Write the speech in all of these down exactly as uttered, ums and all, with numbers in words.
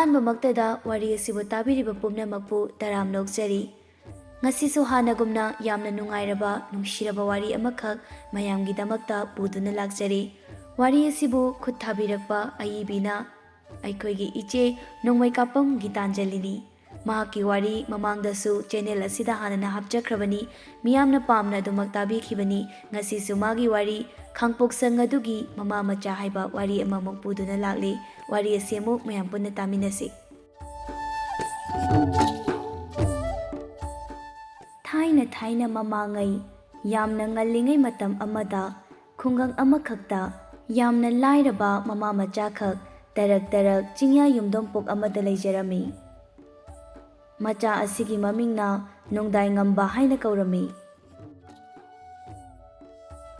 ꯑꯍꯥꯟꯕꯃꯛꯇꯗ ꯋꯥꯔꯤ ꯑꯁꯤꯕꯨ ꯇꯥꯕꯤꯔꯤꯕ ꯄꯨꯝꯅꯃꯛꯄꯨ ꯇꯔꯥꯝꯅ ꯑꯣꯛꯆꯔꯤ꯫ ꯉꯁꯤꯁꯨ ꯍꯥꯟꯅꯒꯨꯝꯅ ꯌꯥꯝꯅ ꯅꯨꯡꯉꯥꯏꯔꯕ, ꯅꯨꯡꯁꯤꯔꯕ ꯋꯥꯔꯤ ꯑꯃꯈꯛ ꯃꯌꯥꯝꯒꯤꯗꯃꯛꯇ ꯄꯨꯗꯨꯅ ꯂꯥꯛꯆꯔꯤ꯫ ꯋꯥꯔꯤ ꯑꯁꯤꯕꯨ ꯈꯨꯠ ꯊꯥꯕꯤꯔꯛꯄ ꯑꯏꯕꯤꯅ ꯑꯩꯈꯣꯏꯒꯤ ꯏꯆꯦ ꯅꯣꯡꯃꯩꯀꯥꯄꯝ ꯒꯤꯇꯥꯟꯖꯂꯤꯅꯤ꯫ ꯃꯍꯥꯛꯀꯤ ꯋꯥꯔꯤ ꯃꯃꯥꯡꯗꯁꯨ ꯆꯦꯅꯦꯜ ꯑꯁꯤꯗ ꯍꯥꯟꯅꯅ ꯍꯥꯞꯆꯈ꯭ꯔꯕꯅꯤ꯫ ꯃꯤꯌꯥꯝꯅ ꯄꯥꯝꯅ ꯑꯗꯨꯃꯛ ꯇꯥꯕꯤꯈꯤꯕꯅꯤ꯫ ꯉꯁꯤꯁꯨ ꯃꯥꯒꯤ ꯋꯥꯔꯤ ꯈꯥꯡꯄꯣꯛꯁꯪ ꯑꯗꯨꯒꯤ ꯃꯃꯥ ꯃꯆꯥ ꯍꯥꯏꯕ ꯋꯥꯔꯤ ꯑꯃꯃꯨꯛ ꯄꯨꯗꯨꯅ ꯂꯥꯛꯂꯤ꯫ ꯋꯥꯔꯤ ꯑꯁꯤ ꯑꯃꯨꯛ ꯃꯌꯥꯝ ꯄꯨꯟꯅ ꯇꯥꯃꯤꯟꯅꯁꯤ꯫ ꯊꯥꯏꯅ ꯊꯥꯏꯅ ꯃꯃꯥꯡꯉꯩ, ꯌꯥꯝꯅ ꯉꯜꯂꯤꯉꯩ ꯃꯇꯝ ꯑꯃꯗ, ꯈꯨꯡꯒꯪ ꯑꯃꯈꯛꯇ ꯌꯥꯝꯅ ꯂꯥꯏꯔꯕ ꯃꯃꯥ ꯃꯆꯥꯈꯛ ꯇꯔꯛ ꯇꯔꯛ ꯆꯤꯡꯌꯥ ꯌꯨꯝꯗꯣꯡꯄꯣꯛ ꯑꯃꯗ ꯂꯩꯖꯔꯝꯃꯤ꯫ ꯃꯆꯥ ꯑꯁꯤꯒꯤ ꯃꯃꯤꯡꯅ ꯅꯣꯡꯗꯥꯏꯉꯝꯕ ꯍꯥꯏꯅ ꯀꯧꯔꯝꯃꯤ꯫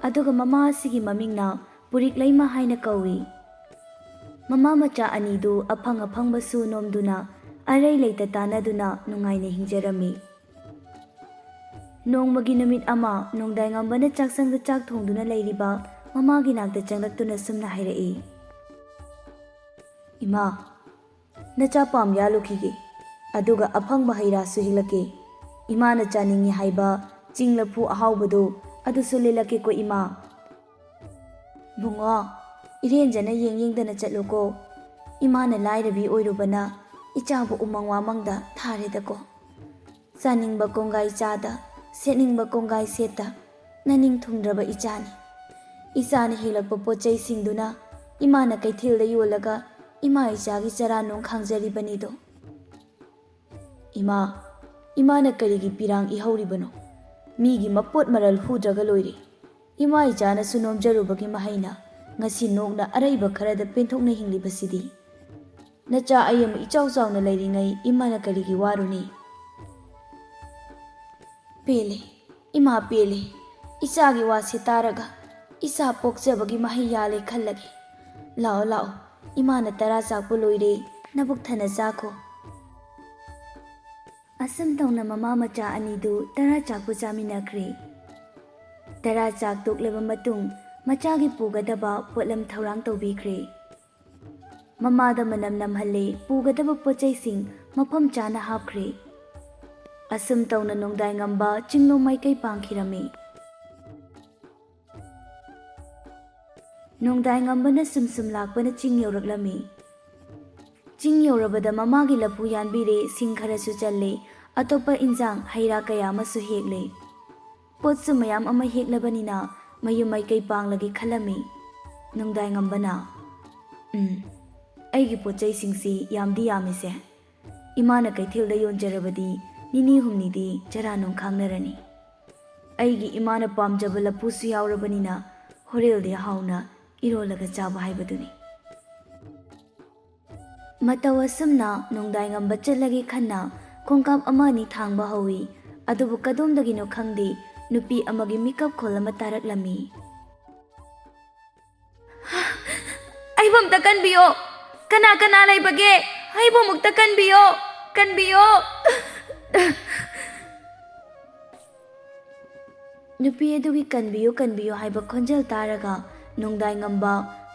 ꯑꯗꯨꯒ ꯃꯃꯥ ꯑꯁꯤꯒꯤ ꯃꯃꯤꯡꯅ ꯄꯨꯔꯤꯛꯂꯩꯃ ꯍꯥꯏꯅ ꯀꯧꯏ꯫ ꯃꯃꯥ ꯃꯆꯥ ꯑꯅꯤꯗꯨ ꯑꯐꯪ ꯑꯐꯪꯕ ꯁꯨ ꯅꯣꯝꯗꯨꯅ, ꯑꯔꯩ ꯂꯩꯇ ꯇꯥꯟꯅꯗꯨꯅ ꯅꯨꯡꯉꯥꯏꯅ ꯍꯤꯡꯖꯔꯝꯃꯤ꯫ ꯅꯣꯡꯃꯒꯤ ꯅꯨꯃꯤꯠ ꯑꯃ, ꯅꯣꯡꯗꯥꯏꯉꯝꯕꯅ ꯆꯥꯛꯁꯪꯗ ꯆꯥꯛ ꯊꯣꯡꯗꯨꯅ ꯂꯩꯔꯤꯕ ꯃꯃꯥꯒꯤ ꯅꯥꯛꯇ ꯆꯪꯂꯛꯇꯨꯅ ꯁꯨꯝꯅ ꯍꯥꯏꯔꯛꯏ, "ꯏꯃꯥ, ꯅꯆꯥ ꯄꯥꯝ ꯌꯥꯜꯂꯨꯈꯤꯒꯦ, ꯑꯗꯨꯒ ꯑꯐꯪꯕ ꯍꯩ ꯔꯥꯁꯨ ꯍꯦꯛꯂꯛꯀꯦ꯫ ꯏꯃꯥꯅ ꯆꯥꯅꯤꯡꯉꯤ ꯍꯥꯏꯕ ꯆꯤꯡ ꯂꯐꯨ ꯑꯍꯥꯎꯕꯗꯣ, ꯑꯗꯨꯁꯨ ꯂꯤꯂꯛꯀꯦꯀꯣ ꯏꯃꯥ꯫" "ꯕꯨꯡꯉꯣ, ꯏꯔꯦꯟꯖꯅ ꯌꯦꯡ ꯌꯦꯡꯗꯅ ꯆꯠꯂꯨꯀꯣ꯫ ꯏꯃꯥꯅ ꯂꯥꯏꯔꯕꯤ ꯑꯣꯏꯔꯨꯕꯅ ꯏꯆꯥꯕꯨ ꯎꯃꯪ ꯋꯥꯃꯪꯗ ꯊꯥꯔꯦꯗꯀꯣ꯫ ꯆꯥꯅꯤꯡꯕ ꯀꯣꯡꯒꯥꯏ ꯆꯥꯗ, ꯁꯦꯠꯅꯤꯡꯕ ꯀꯣꯡꯒꯥꯏ ꯁꯦꯠꯇ, ꯅꯅꯤꯡ ꯊꯨꯡꯗ꯭ꯔꯕ ꯏꯆꯥꯅꯤ꯫ ꯏꯆꯥꯅ ꯍꯦꯛꯂꯛꯄ ꯄꯣꯠ ꯆꯩꯁꯤꯡꯗꯨꯅ ꯏꯃꯥꯅ ꯀꯩꯊꯦꯜꯗ ꯌꯣꯜꯂꯒ ꯏꯃꯥ ꯏꯆꯥꯒꯤ ꯆꯔꯥ ꯅꯨꯡ ꯈꯥꯡꯖꯔꯤꯕꯅꯤꯗꯣ꯫" "ꯏꯃꯥ, ꯏꯃꯥꯅ ꯀꯔꯤꯒꯤ ꯄꯤꯔꯥꯡ ꯏꯍꯧꯔꯤꯕꯅꯣ? ꯃꯤꯒꯤ ꯃꯄꯣꯠ ꯃꯔꯜ ꯍꯨꯗ꯭ꯔꯒ ꯂꯣꯏꯔꯦ꯫ ꯏꯃꯥ ꯏꯆꯥꯅꯁꯨ ꯅꯣꯝꯖꯔꯨꯕꯒꯤ ꯃꯍꯩꯅ ꯉꯁꯤ ꯅꯣꯛꯅ ꯑꯔꯩꯕ ꯈꯔꯗ ꯄꯦꯟꯊꯣꯛꯅ ꯍꯤꯡꯂꯤꯕꯁꯤꯗꯤ꯫ ꯅꯆꯥ ꯑꯩ ꯑꯃ ꯏꯆꯥꯎ ꯆꯥꯎꯅ ꯂꯩꯔꯤꯉꯩ ꯏꯃꯥꯅ ꯀꯔꯤꯒꯤ ꯋꯥꯔꯨꯅꯤ?" "ꯄꯦꯜꯂꯦ, ꯏꯃꯥ ꯄꯦꯜꯂꯦ꯫ ꯏꯆꯥꯒꯤ ꯋꯥꯁꯦ ꯇꯥꯔꯒ ꯏꯆꯥ ꯄꯣꯛꯆꯕꯒꯤ ꯃꯍꯩ ꯌꯥꯜꯂꯦ ꯈꯜꯂꯒꯦ꯫ ꯂꯥꯛꯑꯣ, ꯂꯥꯛꯑꯣ, ꯏꯃꯥꯅ ꯇꯔꯥ ꯆꯥꯛꯄ ꯂꯣꯏꯔꯦ, ꯅꯕꯨꯛ ꯊꯟꯅ ꯆꯥꯈꯣ꯫" ꯑꯁꯨꯝ ꯇꯧꯅ ꯃꯃꯥ ꯃꯆꯥ ꯑꯅꯤꯗꯨ ꯇꯔꯥ ꯆꯥꯛꯄꯨ ꯆꯥꯃꯤꯟꯅꯈ꯭ꯔꯦ꯫ ꯇꯔꯥ ꯆꯥꯛ ꯇꯣꯛꯂꯕ ꯃꯇꯨꯡ, ꯃꯆꯥꯒꯤ ꯄꯨꯒꯗꯕ ꯄꯣꯠꯂꯝ ꯊꯧꯔꯥꯡ ꯇꯧꯕꯤꯈ꯭ꯔꯦ꯫ ꯃꯃꯥꯗ ꯃꯅꯝ ꯅꯝꯍꯜꯂꯦ, ꯄꯨꯒꯗꯕ ꯄꯣꯠꯆꯩꯁꯤꯡ ꯃꯐꯝ ꯆꯥꯅ ꯍꯥꯞꯈ꯭ꯔꯦ꯫ ꯑꯁꯨꯝ ꯇꯧꯅ ꯅꯣꯡꯗꯥꯏꯉꯝꯕ ꯆꯤꯡꯂꯣꯝ ꯃꯥꯏꯀꯩ ꯄꯥꯡꯈꯤꯔꯝꯃꯤ꯫ ꯅꯣꯡꯗꯥꯏꯉꯝꯕꯅ ꯁꯨꯝ ꯁꯨꯝ ꯂꯥꯛꯄꯅ ꯆꯤꯡ ꯌꯧꯔꯛꯂꯝꯃꯤ꯫ ꯆꯤꯡ ꯌꯧꯔꯕꯗ ꯃꯃꯥꯒꯤ ꯂꯐꯨ ꯌꯥꯟꯕꯤꯔꯦ, ꯁꯤꯡ ꯈꯔꯁꯨ ꯆꯜꯂꯦ, ꯑꯇꯣꯞꯄ ꯏꯟꯖꯥꯡ ꯍꯩ ꯔꯥ ꯀꯌꯥ ꯑꯃꯁꯨ ꯍꯦꯛꯂꯦ꯫ ꯄꯣꯠꯁꯨ ꯃꯌꯥꯝ ꯑꯃ ꯍꯦꯛꯂꯕꯅꯤꯅ ꯃꯌꯨꯝ ꯃꯥꯏꯀꯩ ꯄꯥꯡꯂꯒꯦ ꯈꯜꯂꯝꯃꯤ꯫ ꯅꯣꯡꯗꯥꯏꯉꯝꯕꯅ, "ꯎꯝ, ꯑꯩꯒꯤ ꯄꯣꯠꯆꯩꯁꯤꯡꯁꯤ ꯌꯥꯝꯗꯤ ꯌꯥꯝꯃꯤꯁꯦ꯫ ꯏꯃꯥꯅ ꯀꯩꯊꯦꯜꯗ ꯌꯣꯟꯖꯔꯕꯗꯤ ꯅꯤꯅꯤ ꯍꯨꯝꯅꯤꯗꯤ ꯆꯔꯥ ꯅꯨꯡ ꯈꯥꯡꯅꯔꯅꯤ꯫ ꯑꯩꯒꯤ ꯏꯃꯥꯅ ꯄꯥꯝꯖꯕ ꯂꯐꯨꯁꯨ ꯌꯥꯎꯔꯕꯅꯤꯅ ꯍꯣꯔꯦꯜꯗꯤ ꯍꯥꯎꯅ ꯏꯔꯣꯜꯂꯒ ꯆꯥꯕ ꯍꯥꯏꯕꯗꯨꯅꯤ꯫" ꯃꯇꯧ ꯑꯁꯨꯝꯅ ꯅꯣꯡꯗꯥꯏꯉꯝꯕ ꯆꯠꯂꯒꯦ ꯈꯟꯅ ꯈꯣꯡꯀꯥꯞ ꯑꯃ ꯑꯅꯤ ꯊꯥꯡꯕ ꯍꯧꯏ꯫ ꯑꯗꯨꯕꯨ ꯀꯗꯣꯝꯗꯒꯤꯅꯣ ꯈꯪꯗꯦ, ꯅꯨꯄꯤ ꯑꯃꯒꯤ ꯃꯤꯀꯞ ꯈꯣꯜ ꯑꯃ ꯇꯥꯔꯛꯂꯝꯃꯤ꯫ "ꯑꯩꯕꯨ ꯑꯝꯇ ꯀꯟꯕꯤꯌꯣ! ꯀꯅꯥ ꯀꯅꯥ ꯂꯩꯕꯒꯦ? ꯑꯩꯕꯨ ꯑꯃꯨꯛꯇ ꯀꯟꯕꯤꯌꯣ! ꯀꯟꯕꯤꯌꯣ!" ꯅꯨꯄꯤ ꯑꯗꯨꯒꯤ "ꯀꯟꯕꯤꯌꯨ, ꯀꯟꯕꯤꯌꯨ" ꯍꯥꯏꯕ ꯈꯣꯟꯖꯦꯜ ꯇꯥꯔꯒ ꯅꯣꯡꯗꯥꯏꯉꯝꯕ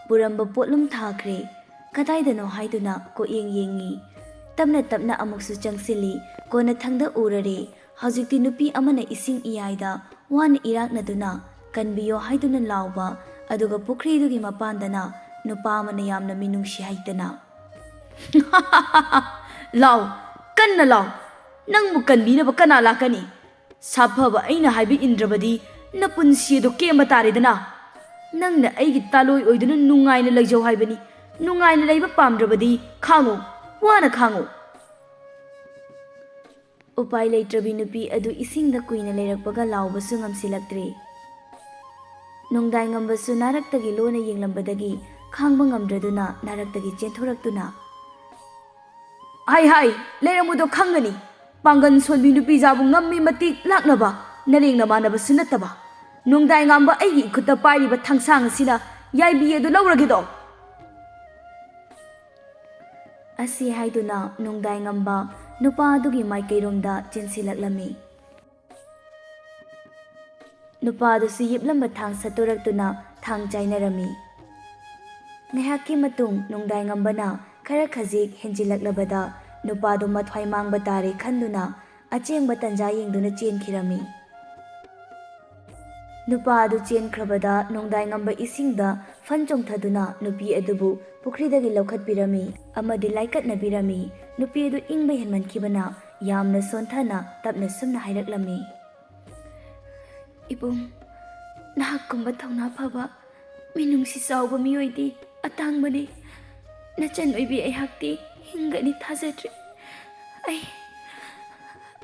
ꯄꯨꯔꯝꯕ ꯄꯣꯠꯂꯨꯝ ꯊꯥꯈ꯭ꯔꯦ꯫ ꯀꯗꯥꯏꯗꯅꯣ ꯍꯥꯏꯗꯨꯅ ꯀꯣꯛꯌꯦꯡ ꯌꯦꯡꯉꯤ꯫ ꯇꯞꯅ ꯇꯞꯅ ꯑꯃꯨꯛꯁꯨ ꯆꯪꯁꯤꯜꯂꯤ꯫ ꯀꯣꯟꯅ ꯊꯪꯗ ꯎꯔꯔꯦ꯫ ꯍꯧꯖꯤꯛꯇꯤ ꯅꯨꯄꯤ ꯑꯃꯅ ꯏꯁꯤꯡ ꯏꯌꯥꯏꯗ ꯋꯥꯅ ꯏꯔꯥꯛꯅꯗꯨꯅ "ꯀꯟꯕꯤꯌꯣ" ꯍꯥꯏꯗꯨꯅ ꯂꯥꯎꯕ, ꯑꯗꯨꯒ ꯄꯨꯈ꯭ꯔꯤꯗꯨꯒꯤ ꯃꯄꯥꯟꯗꯅ ꯅꯨꯄꯥ ꯑꯃꯅ ꯌꯥꯝꯅ ꯃꯤꯅꯨꯡꯁꯤ ꯍꯩꯇꯅ, "ꯂꯥꯎ, ꯀꯟꯅ ꯂꯥꯎ! ꯅꯪꯕꯨ ꯀꯟꯕꯤꯅꯕ ꯀꯅꯥ ꯂꯥꯛꯀꯅꯤ? ꯁꯥꯐꯕ ꯑꯩꯅ ꯍꯥꯏꯕ ꯏꯟꯗ꯭ꯔꯕꯗꯤ ꯅꯄꯨꯟꯁꯤ ꯑꯗꯨ ꯀꯦꯝꯕ ꯇꯥꯔꯦꯗꯅ꯫ ꯅꯪꯅ ꯑꯩꯒꯤ ꯇꯥꯂꯣꯏ ꯑꯣꯏꯗꯨꯅ ꯅꯨꯡꯉꯥꯏꯅ ꯂꯩꯖꯧ ꯍꯥꯏꯕꯅꯤ꯫ ꯅꯨꯡꯉꯥꯏꯅ ꯂꯩꯕ ꯄꯥꯝꯗ꯭ꯔꯕꯗꯤ ꯈꯥꯡꯉꯨ, ꯋꯥꯅ ꯈꯥꯡꯉꯨ꯫" ꯎꯄꯥꯏ ꯂꯩꯇ꯭ꯔꯕꯤ ꯅꯨꯄꯤ ꯑꯗꯨ ꯏꯁꯤꯡꯗ ꯀꯨꯏꯅ ꯂꯩꯔꯛꯄꯒ ꯂꯥꯎꯕꯁꯨ ꯉꯝꯁꯤꯜꯂꯛꯇ꯭ꯔꯦ꯫ ꯅꯣꯡꯗꯥꯏꯉꯝꯕꯁꯨ ꯅꯥꯔꯛꯇꯒꯤ ꯂꯣꯟꯅ ꯌꯦꯡꯂꯝꯕꯗꯒꯤ ꯈꯥꯡꯕ ꯉꯝꯗ꯭ꯔꯗꯨꯅ ꯅꯥꯔꯛꯇꯒꯤ ꯆꯦꯟꯊꯣꯔꯛꯇꯨꯅ, "ꯍꯥꯏ ꯍꯥꯏ, ꯂꯩꯔꯝꯃꯨꯗꯣ ꯈꯪꯒꯅꯤ꯫ ꯄꯥꯡꯒꯜ ꯁꯣꯟꯕꯤ ꯅꯨꯄꯤꯖꯥꯕꯨ ꯉꯝꯃꯤ ꯃꯇꯤꯛ ꯂꯥꯛꯅꯕ ꯅꯔꯦꯡ ꯅꯃꯥꯟꯅꯕꯁꯨ ꯅꯠꯇꯕ꯫ ꯅꯣꯡꯗꯥꯏꯉꯥꯝꯕ ꯑꯩꯒꯤ ꯏꯈꯨꯠꯇ ꯄꯥꯏꯔꯤꯕ ꯊꯥꯡꯁꯥꯡ ꯑꯁꯤꯅ ꯌꯥꯏꯕꯤ ꯑꯗꯨ ꯂꯧꯔꯒꯦꯗꯣ!" ꯑꯁꯤ ꯍꯥꯏꯗꯨꯅ ꯅꯣꯡꯗꯥꯏꯉꯝꯕ ꯅꯨꯄꯥ ꯑꯗꯨꯒꯤ ꯃꯥꯏꯀꯩꯔꯣꯝꯗ ꯆꯦꯟꯁꯤꯜꯂꯛꯂꯝꯃꯤ꯫ ꯅꯨꯄꯥ ꯑꯗꯨꯁꯨ ꯌꯦꯞꯂꯝꯕ ꯊꯥꯡ ꯁꯠꯇꯣꯔꯛꯇꯨꯅ ꯊꯥꯡ ꯆꯥꯏꯅꯔꯝꯃꯤ꯫ ꯉꯥꯏꯍꯥꯛꯀꯤ ꯃꯇꯨꯡ ꯅꯣꯡꯗꯥꯏꯉꯝꯕꯅ ꯈꯔ ꯈꯖꯤꯛ ꯍꯦꯟꯖꯤꯜꯂꯛꯂꯕꯗ ꯅꯨꯄꯥꯗꯨ ꯃꯊ꯭ꯋꯥꯏ ꯃꯥꯡꯕ ꯇꯥꯔꯦ ꯈꯟꯗꯨꯅ ꯑꯆꯦꯡꯕ ꯇꯟꯖꯥ ꯌꯦꯡꯗꯨꯅ ꯆꯦꯟꯈꯤꯔꯝꯃꯤ꯫ ꯅꯨꯄꯥ ꯑꯗꯨ ꯆꯦꯟꯈ꯭ꯔꯕꯗ ꯅꯣꯡꯗꯥꯏꯉꯝꯕ ꯏꯁꯤꯡꯗ ꯐꯟ ꯆꯣꯡꯊꯗꯨꯅ ꯅꯨꯄꯤ ꯑꯗꯨꯕꯨ ꯄꯨꯈ꯭ꯔꯤꯗꯒꯤ ꯂꯧꯈꯠꯄꯤꯔꯝꯃꯤ ꯑꯃꯗꯤ ꯂꯥꯏꯀꯠꯅꯕꯤꯔꯝꯃꯤ꯫ ꯅꯨꯄꯤ ꯑꯗꯨ ꯏꯪꯕ ꯍꯦꯟꯃꯟꯈꯤꯕꯅ ꯌꯥꯝꯅ ꯁꯣꯟꯊꯅ ꯇꯞꯅ ꯁꯨꯝꯅ ꯍꯥꯏꯔꯛꯂꯝꯃꯤ, "ꯏꯕꯨꯡ, ꯅꯍꯥꯛꯀꯨꯝꯕ ꯊꯧꯅꯥ ꯐꯕ, ꯃꯤꯅꯨꯡꯁꯤ ꯆꯥꯎꯕ ꯃꯤꯑꯣꯏꯗꯤ ꯑꯇꯥꯡꯕꯅꯤ꯫ ꯅꯆꯟ ꯑꯣꯏꯕꯤ ꯑꯩꯍꯥꯛꯇꯤ ꯍꯤꯡꯒꯅꯤ ꯊꯥꯖꯗ꯭ꯔꯦ꯫ ꯑꯩ,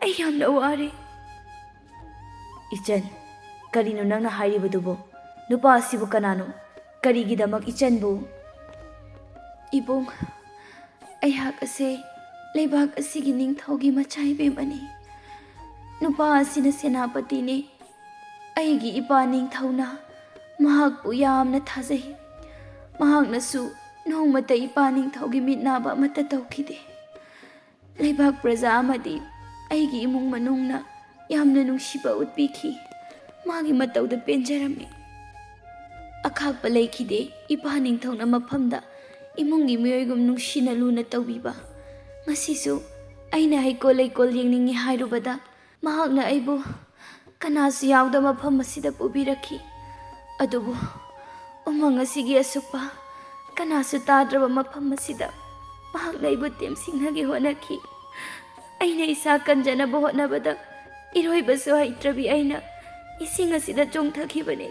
ꯑꯩ ꯌꯥꯝꯅ ꯋꯥꯔꯦ꯫" "ꯏꯆꯟ, ꯀꯔꯤꯅꯣ ꯅꯪꯅ ꯍꯥꯏꯔꯤꯕꯗꯨꯕꯨ? ꯅꯨꯄꯥ ꯑꯁꯤꯕꯨ ꯀꯅꯥꯅꯣ? ꯀꯔꯤꯒꯤꯗꯃꯛ ꯏꯆꯟꯕꯨ?" "ꯏꯕꯨꯡ, ꯑꯩꯍꯥꯛ ꯑꯁꯦ ꯂꯩꯕꯥꯛ ꯑꯁꯤꯒꯤ ꯅꯤꯡꯊꯧꯒꯤ ꯃꯆꯥ ꯏꯕꯦꯝꯃꯅꯤ꯫ ꯅꯨꯄꯥ ꯑꯁꯤꯅ ꯁꯦꯅꯥꯄꯇꯤꯅꯤ꯫ ꯑꯩꯒꯤ ꯏꯄꯥ ꯅꯤꯡꯊꯧꯅ ꯃꯍꯥꯛꯄꯨ ꯌꯥꯝꯅ ꯊꯥꯖꯩ꯫ ꯃꯍꯥꯛꯅꯁꯨ ꯅꯣꯡꯃꯇ ꯏꯄꯥ ꯅꯤꯡꯊꯧꯒꯤ ꯃꯤꯠ ꯅꯥꯕ ꯑꯃꯠꯇ ꯇꯧꯈꯤꯗꯦ꯫ ꯂꯩꯕꯥꯛ ꯄ꯭ꯔꯖꯥ ꯑꯃꯗꯤ ꯑꯩꯒꯤ ꯏꯃꯨꯡ ꯃꯅꯨꯡꯅ ꯌꯥꯝꯅ ꯅꯨꯡꯁꯤꯕ ꯎꯠꯄꯤꯈꯤ꯫ ꯃꯥꯒꯤ ꯃꯇꯧꯗ ꯄꯦꯟꯖꯔꯝꯃꯤ꯫ ꯑꯈꯥꯛꯄ ꯂꯩꯈꯤꯗꯦ ꯏꯄꯥ ꯅꯤꯡꯊꯧꯅ ꯃꯐꯝꯗ ꯏꯃꯨꯡꯒꯤ ꯃꯤꯑꯣꯏꯒꯨꯝ ꯅꯨꯡꯁꯤꯅ ꯂꯨꯅ ꯇꯧꯕꯤꯕ꯫ ꯉꯁꯤꯁꯨ ꯑꯩꯅ ꯍꯩꯀꯣꯜ ꯂꯩꯀꯣꯜ ꯌꯦꯡꯅꯤꯡꯏ ꯍꯥꯏꯔꯨꯕꯗ ꯃꯍꯥꯛꯅ ꯑꯩꯕꯨ ꯀꯅꯥꯁꯨ ꯌꯥꯎꯗ ꯃꯐꯝ ꯑꯁꯤꯗ ꯄꯨꯕꯤꯔꯛꯈꯤ꯫ ꯑꯗꯨꯕꯨ ꯎꯃꯪ ꯑꯁꯤꯒꯤ ꯑꯁꯨꯛꯄ ꯀꯅꯥꯁꯨ ꯇꯥꯗ꯭ꯔꯕ ꯃꯐꯝ ꯑꯁꯤꯗ ꯃꯍꯥꯛꯅ ꯑꯩꯕꯨ ꯇꯦꯝꯁꯤꯡꯅꯒꯦ ꯍꯣꯠꯅꯈꯤ꯫ ꯑꯩꯅ ꯏꯁꯥ ꯀꯟꯖꯅꯕ ꯍꯣꯠꯅꯕꯗ ꯏꯔꯣꯏꯕꯁꯨ ꯍꯩꯇ꯭ꯔꯕꯤ ꯑꯩꯅ ꯏꯁꯤꯡ ꯑꯁꯤꯗ ꯆꯣꯡꯊꯈꯤꯕꯅꯤ꯫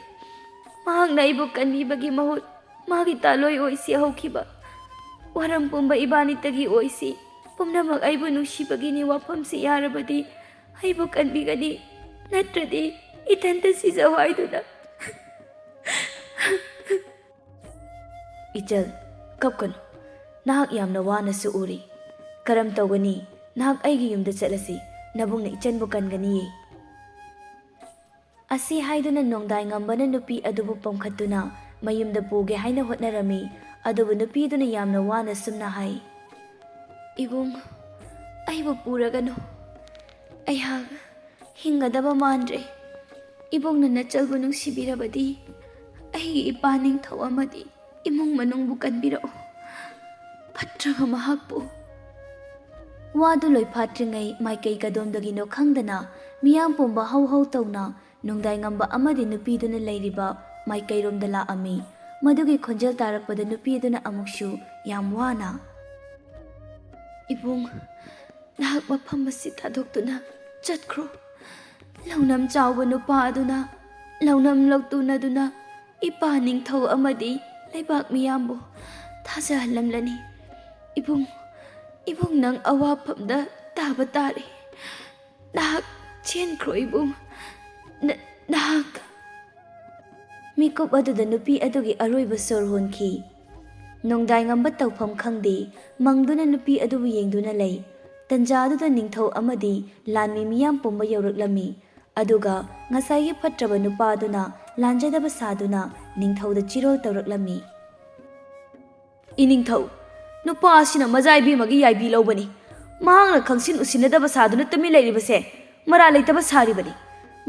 ꯃꯍꯥꯛꯅ ꯑꯩꯕꯨ ꯀꯟꯕꯤꯕꯒꯤ ꯃꯍꯨꯠ ꯃꯥꯒꯤ ꯇꯥꯂꯣꯏ ꯑꯣꯏꯁꯤ ꯍꯧꯈꯤꯕ꯫ ꯋꯥꯔꯝ ꯄꯨꯝꯕ ꯏꯕꯥꯅꯤꯇꯒꯤ ꯑꯣꯏꯁꯤ꯫ ꯄꯨꯝꯅꯃꯛ ꯑꯩꯕꯨ ꯅꯨꯡꯁꯤꯕꯒꯤꯅꯤ꯫ ꯋꯥꯐꯝꯁꯤ ꯌꯥꯔꯕꯗꯤ ꯑꯩꯕꯨ ꯀꯟꯕꯤꯒꯅꯤ, ꯅꯠꯇ꯭ꯔꯗꯤ ꯏꯊꯟꯇ ꯁꯤꯖꯧ ꯍꯥꯏꯗꯨꯅ꯫ ꯏꯆꯜ, ꯀꯞꯀꯅꯨ꯫ ꯅꯍꯥꯛ ꯌꯥꯝꯅ ꯋꯥꯅꯁꯨ ꯎꯔꯤ꯫ ꯀꯔꯝ ꯇꯧꯒꯅꯤ? ꯅꯍꯥꯛ ꯑꯩꯒꯤ ꯌꯨꯝꯗ ꯆꯠꯂꯁꯤ꯫ ꯅꯕꯨꯡꯅ ꯏꯆꯟꯕꯨ ꯀꯟꯒꯅꯤꯌꯦ꯫ ꯑꯁꯤ ꯍꯥꯏꯗꯨꯅ ꯅꯣꯡꯗꯥꯏ ꯉꯝꯕꯅ ꯅꯨꯄꯤ ꯑꯗꯨꯕꯨ ꯄꯝꯈꯠꯇꯨꯅ ꯃꯌꯨꯝꯗ ꯄꯨꯒꯦ ꯍꯥꯏꯅ ꯍꯣꯠꯅꯔꯝꯃꯤ꯫ ꯑꯗꯨꯕꯨ ꯅꯨꯄꯤꯗꯨꯅ ꯌꯥꯝꯅ ꯋꯥꯅ ꯁꯨꯝꯅ ꯍꯥꯏ, "ꯏꯕꯨꯡ, ꯑꯩꯕꯨ ꯄꯨꯔꯒꯅꯨ꯫ ꯑꯩꯍꯥꯛ ꯍꯤꯡꯒꯗꯕ ꯃꯥꯟꯗ꯭ꯔꯦ꯫ ꯏꯕꯨꯡꯅ ꯅꯆꯜꯕꯨ ꯅꯨꯡꯁꯤꯕꯤꯔꯕꯗꯤ ꯑꯩꯒꯤ ꯏꯄꯥ ꯅꯤꯡꯊꯧ ꯑꯃꯗꯤ ꯏꯃꯨꯡ ꯃꯅꯨꯡꯕꯨ ꯀꯟꯕꯤꯔꯛꯎ꯫ ꯐꯠꯇ꯭ꯔꯕ ꯃꯍꯥꯛꯄꯨ꯫ ꯋꯥꯗꯨ ꯂꯣꯏꯐꯥꯠꯇ꯭ꯔꯤꯉꯩ ꯃꯥꯏꯀꯩ ꯀꯗꯣꯝꯗꯒꯤꯅꯣ ꯈꯪꯗꯅ ꯃꯤꯌꯥꯝ ꯄꯨꯝꯕ ꯍꯧ ꯍꯧ ꯇꯧꯅ ꯅꯣꯡꯗꯥꯏꯉꯝꯕ ꯑꯃꯗꯤ ꯅꯨꯄꯤꯗꯨꯅ ꯂꯩꯔꯤꯕ ꯃꯥꯏꯀꯩꯔꯣꯝꯗ ꯂꯥꯛꯑꯝꯃꯤ꯫ ꯃꯗꯨꯒꯤ ꯈꯣꯟꯖꯦꯜ ꯇꯥꯔꯛꯄꯗ ꯅꯨꯄꯤ ꯑꯗꯨꯅ ꯑꯃꯨꯛꯁꯨ ꯌꯥꯝ ꯋꯥꯅ, "ꯏꯕꯨꯡ, ꯅꯍꯥꯛ ꯃꯐꯝ ꯑꯁꯤ ꯊꯥꯗꯣꯛꯇꯨꯅ ꯆꯠꯈ꯭ꯔꯣ꯫ ꯂꯧꯅꯝ ꯆꯥꯎꯕ ꯅꯨꯄꯥ ꯑꯗꯨꯅ ꯂꯧꯅꯝ ꯂꯧꯇꯨꯅꯗꯨꯅ ꯏꯄꯥ ꯅꯤꯡꯊꯧ ꯑꯃꯗꯤ ꯂꯩꯕꯥꯛ ꯃꯤꯌꯥꯝꯕꯨ ꯊꯥꯖꯍꯜꯂꯝꯂꯅꯤ꯫ ꯏꯕꯨꯡ, ꯏꯕꯨꯡ, ꯅꯪ ꯑꯋꯥꯐꯝꯗ ꯇꯥꯕ ꯇꯥꯔꯦ꯫ ꯅꯍꯥꯛ ꯆꯦꯟꯈ꯭ꯔꯣ ꯏꯕꯨꯡ꯫ ꯅ-, ꯅꯍꯥꯛ" ꯃꯤꯀꯨꯞ ꯑꯗꯨꯗ ꯅꯨꯄꯤ ꯑꯗꯨꯒꯤ ꯑꯔꯣꯏꯕ ꯁꯣꯔ ꯍꯣꯟꯈꯤ꯫ ꯅꯣꯡꯗꯥꯏꯉꯝꯕ ꯇꯧꯐꯝ ꯈꯪꯗꯦ, ꯃꯪꯗꯨꯅ ꯅꯨꯄꯤ ꯑꯗꯨꯕꯨ ꯌꯦꯡꯗꯨꯅ ꯂꯩ꯫ ꯇꯟꯖꯥꯗꯨꯗ ꯅꯤꯡꯊꯧ ꯑꯃꯗꯤ ꯂꯥꯟꯃꯤ ꯃꯤꯌꯥꯝ ꯄꯨꯝꯕ ꯌꯧꯔꯛꯂꯝꯃꯤ꯫ ꯑꯗꯨꯒ ꯉꯁꯥꯏꯒꯤ ꯐꯠꯇ꯭ꯔꯕ ꯅꯨꯄꯥ ꯑꯗꯨꯅ ꯂꯥꯟꯖꯗꯕ ꯁꯥꯗꯨꯅ ꯅꯤꯡꯊꯧꯗ ꯆꯤꯔꯣꯜ ꯇꯧꯔꯛꯂꯝꯃꯤ꯫ "ꯏꯅꯤꯡꯊꯧ, ꯅꯨꯄꯥ ꯑꯁꯤꯅ ꯃꯖꯥ ꯏꯕꯦꯝꯃꯒꯤ ꯌꯥꯏꯕꯤ ꯂꯧꯕꯅꯤ꯫ ꯃꯍꯥꯛꯅ ꯈꯪꯁꯤꯟ ꯎꯁꯤꯟꯅꯗꯕ ꯁꯥꯗꯨꯅ ꯇꯨꯃꯤꯟ ꯂꯩꯔꯤꯕꯁꯦ ꯃꯔꯥꯜ ꯂꯩꯇꯕ ꯁꯥꯔꯤꯕꯅꯤ꯫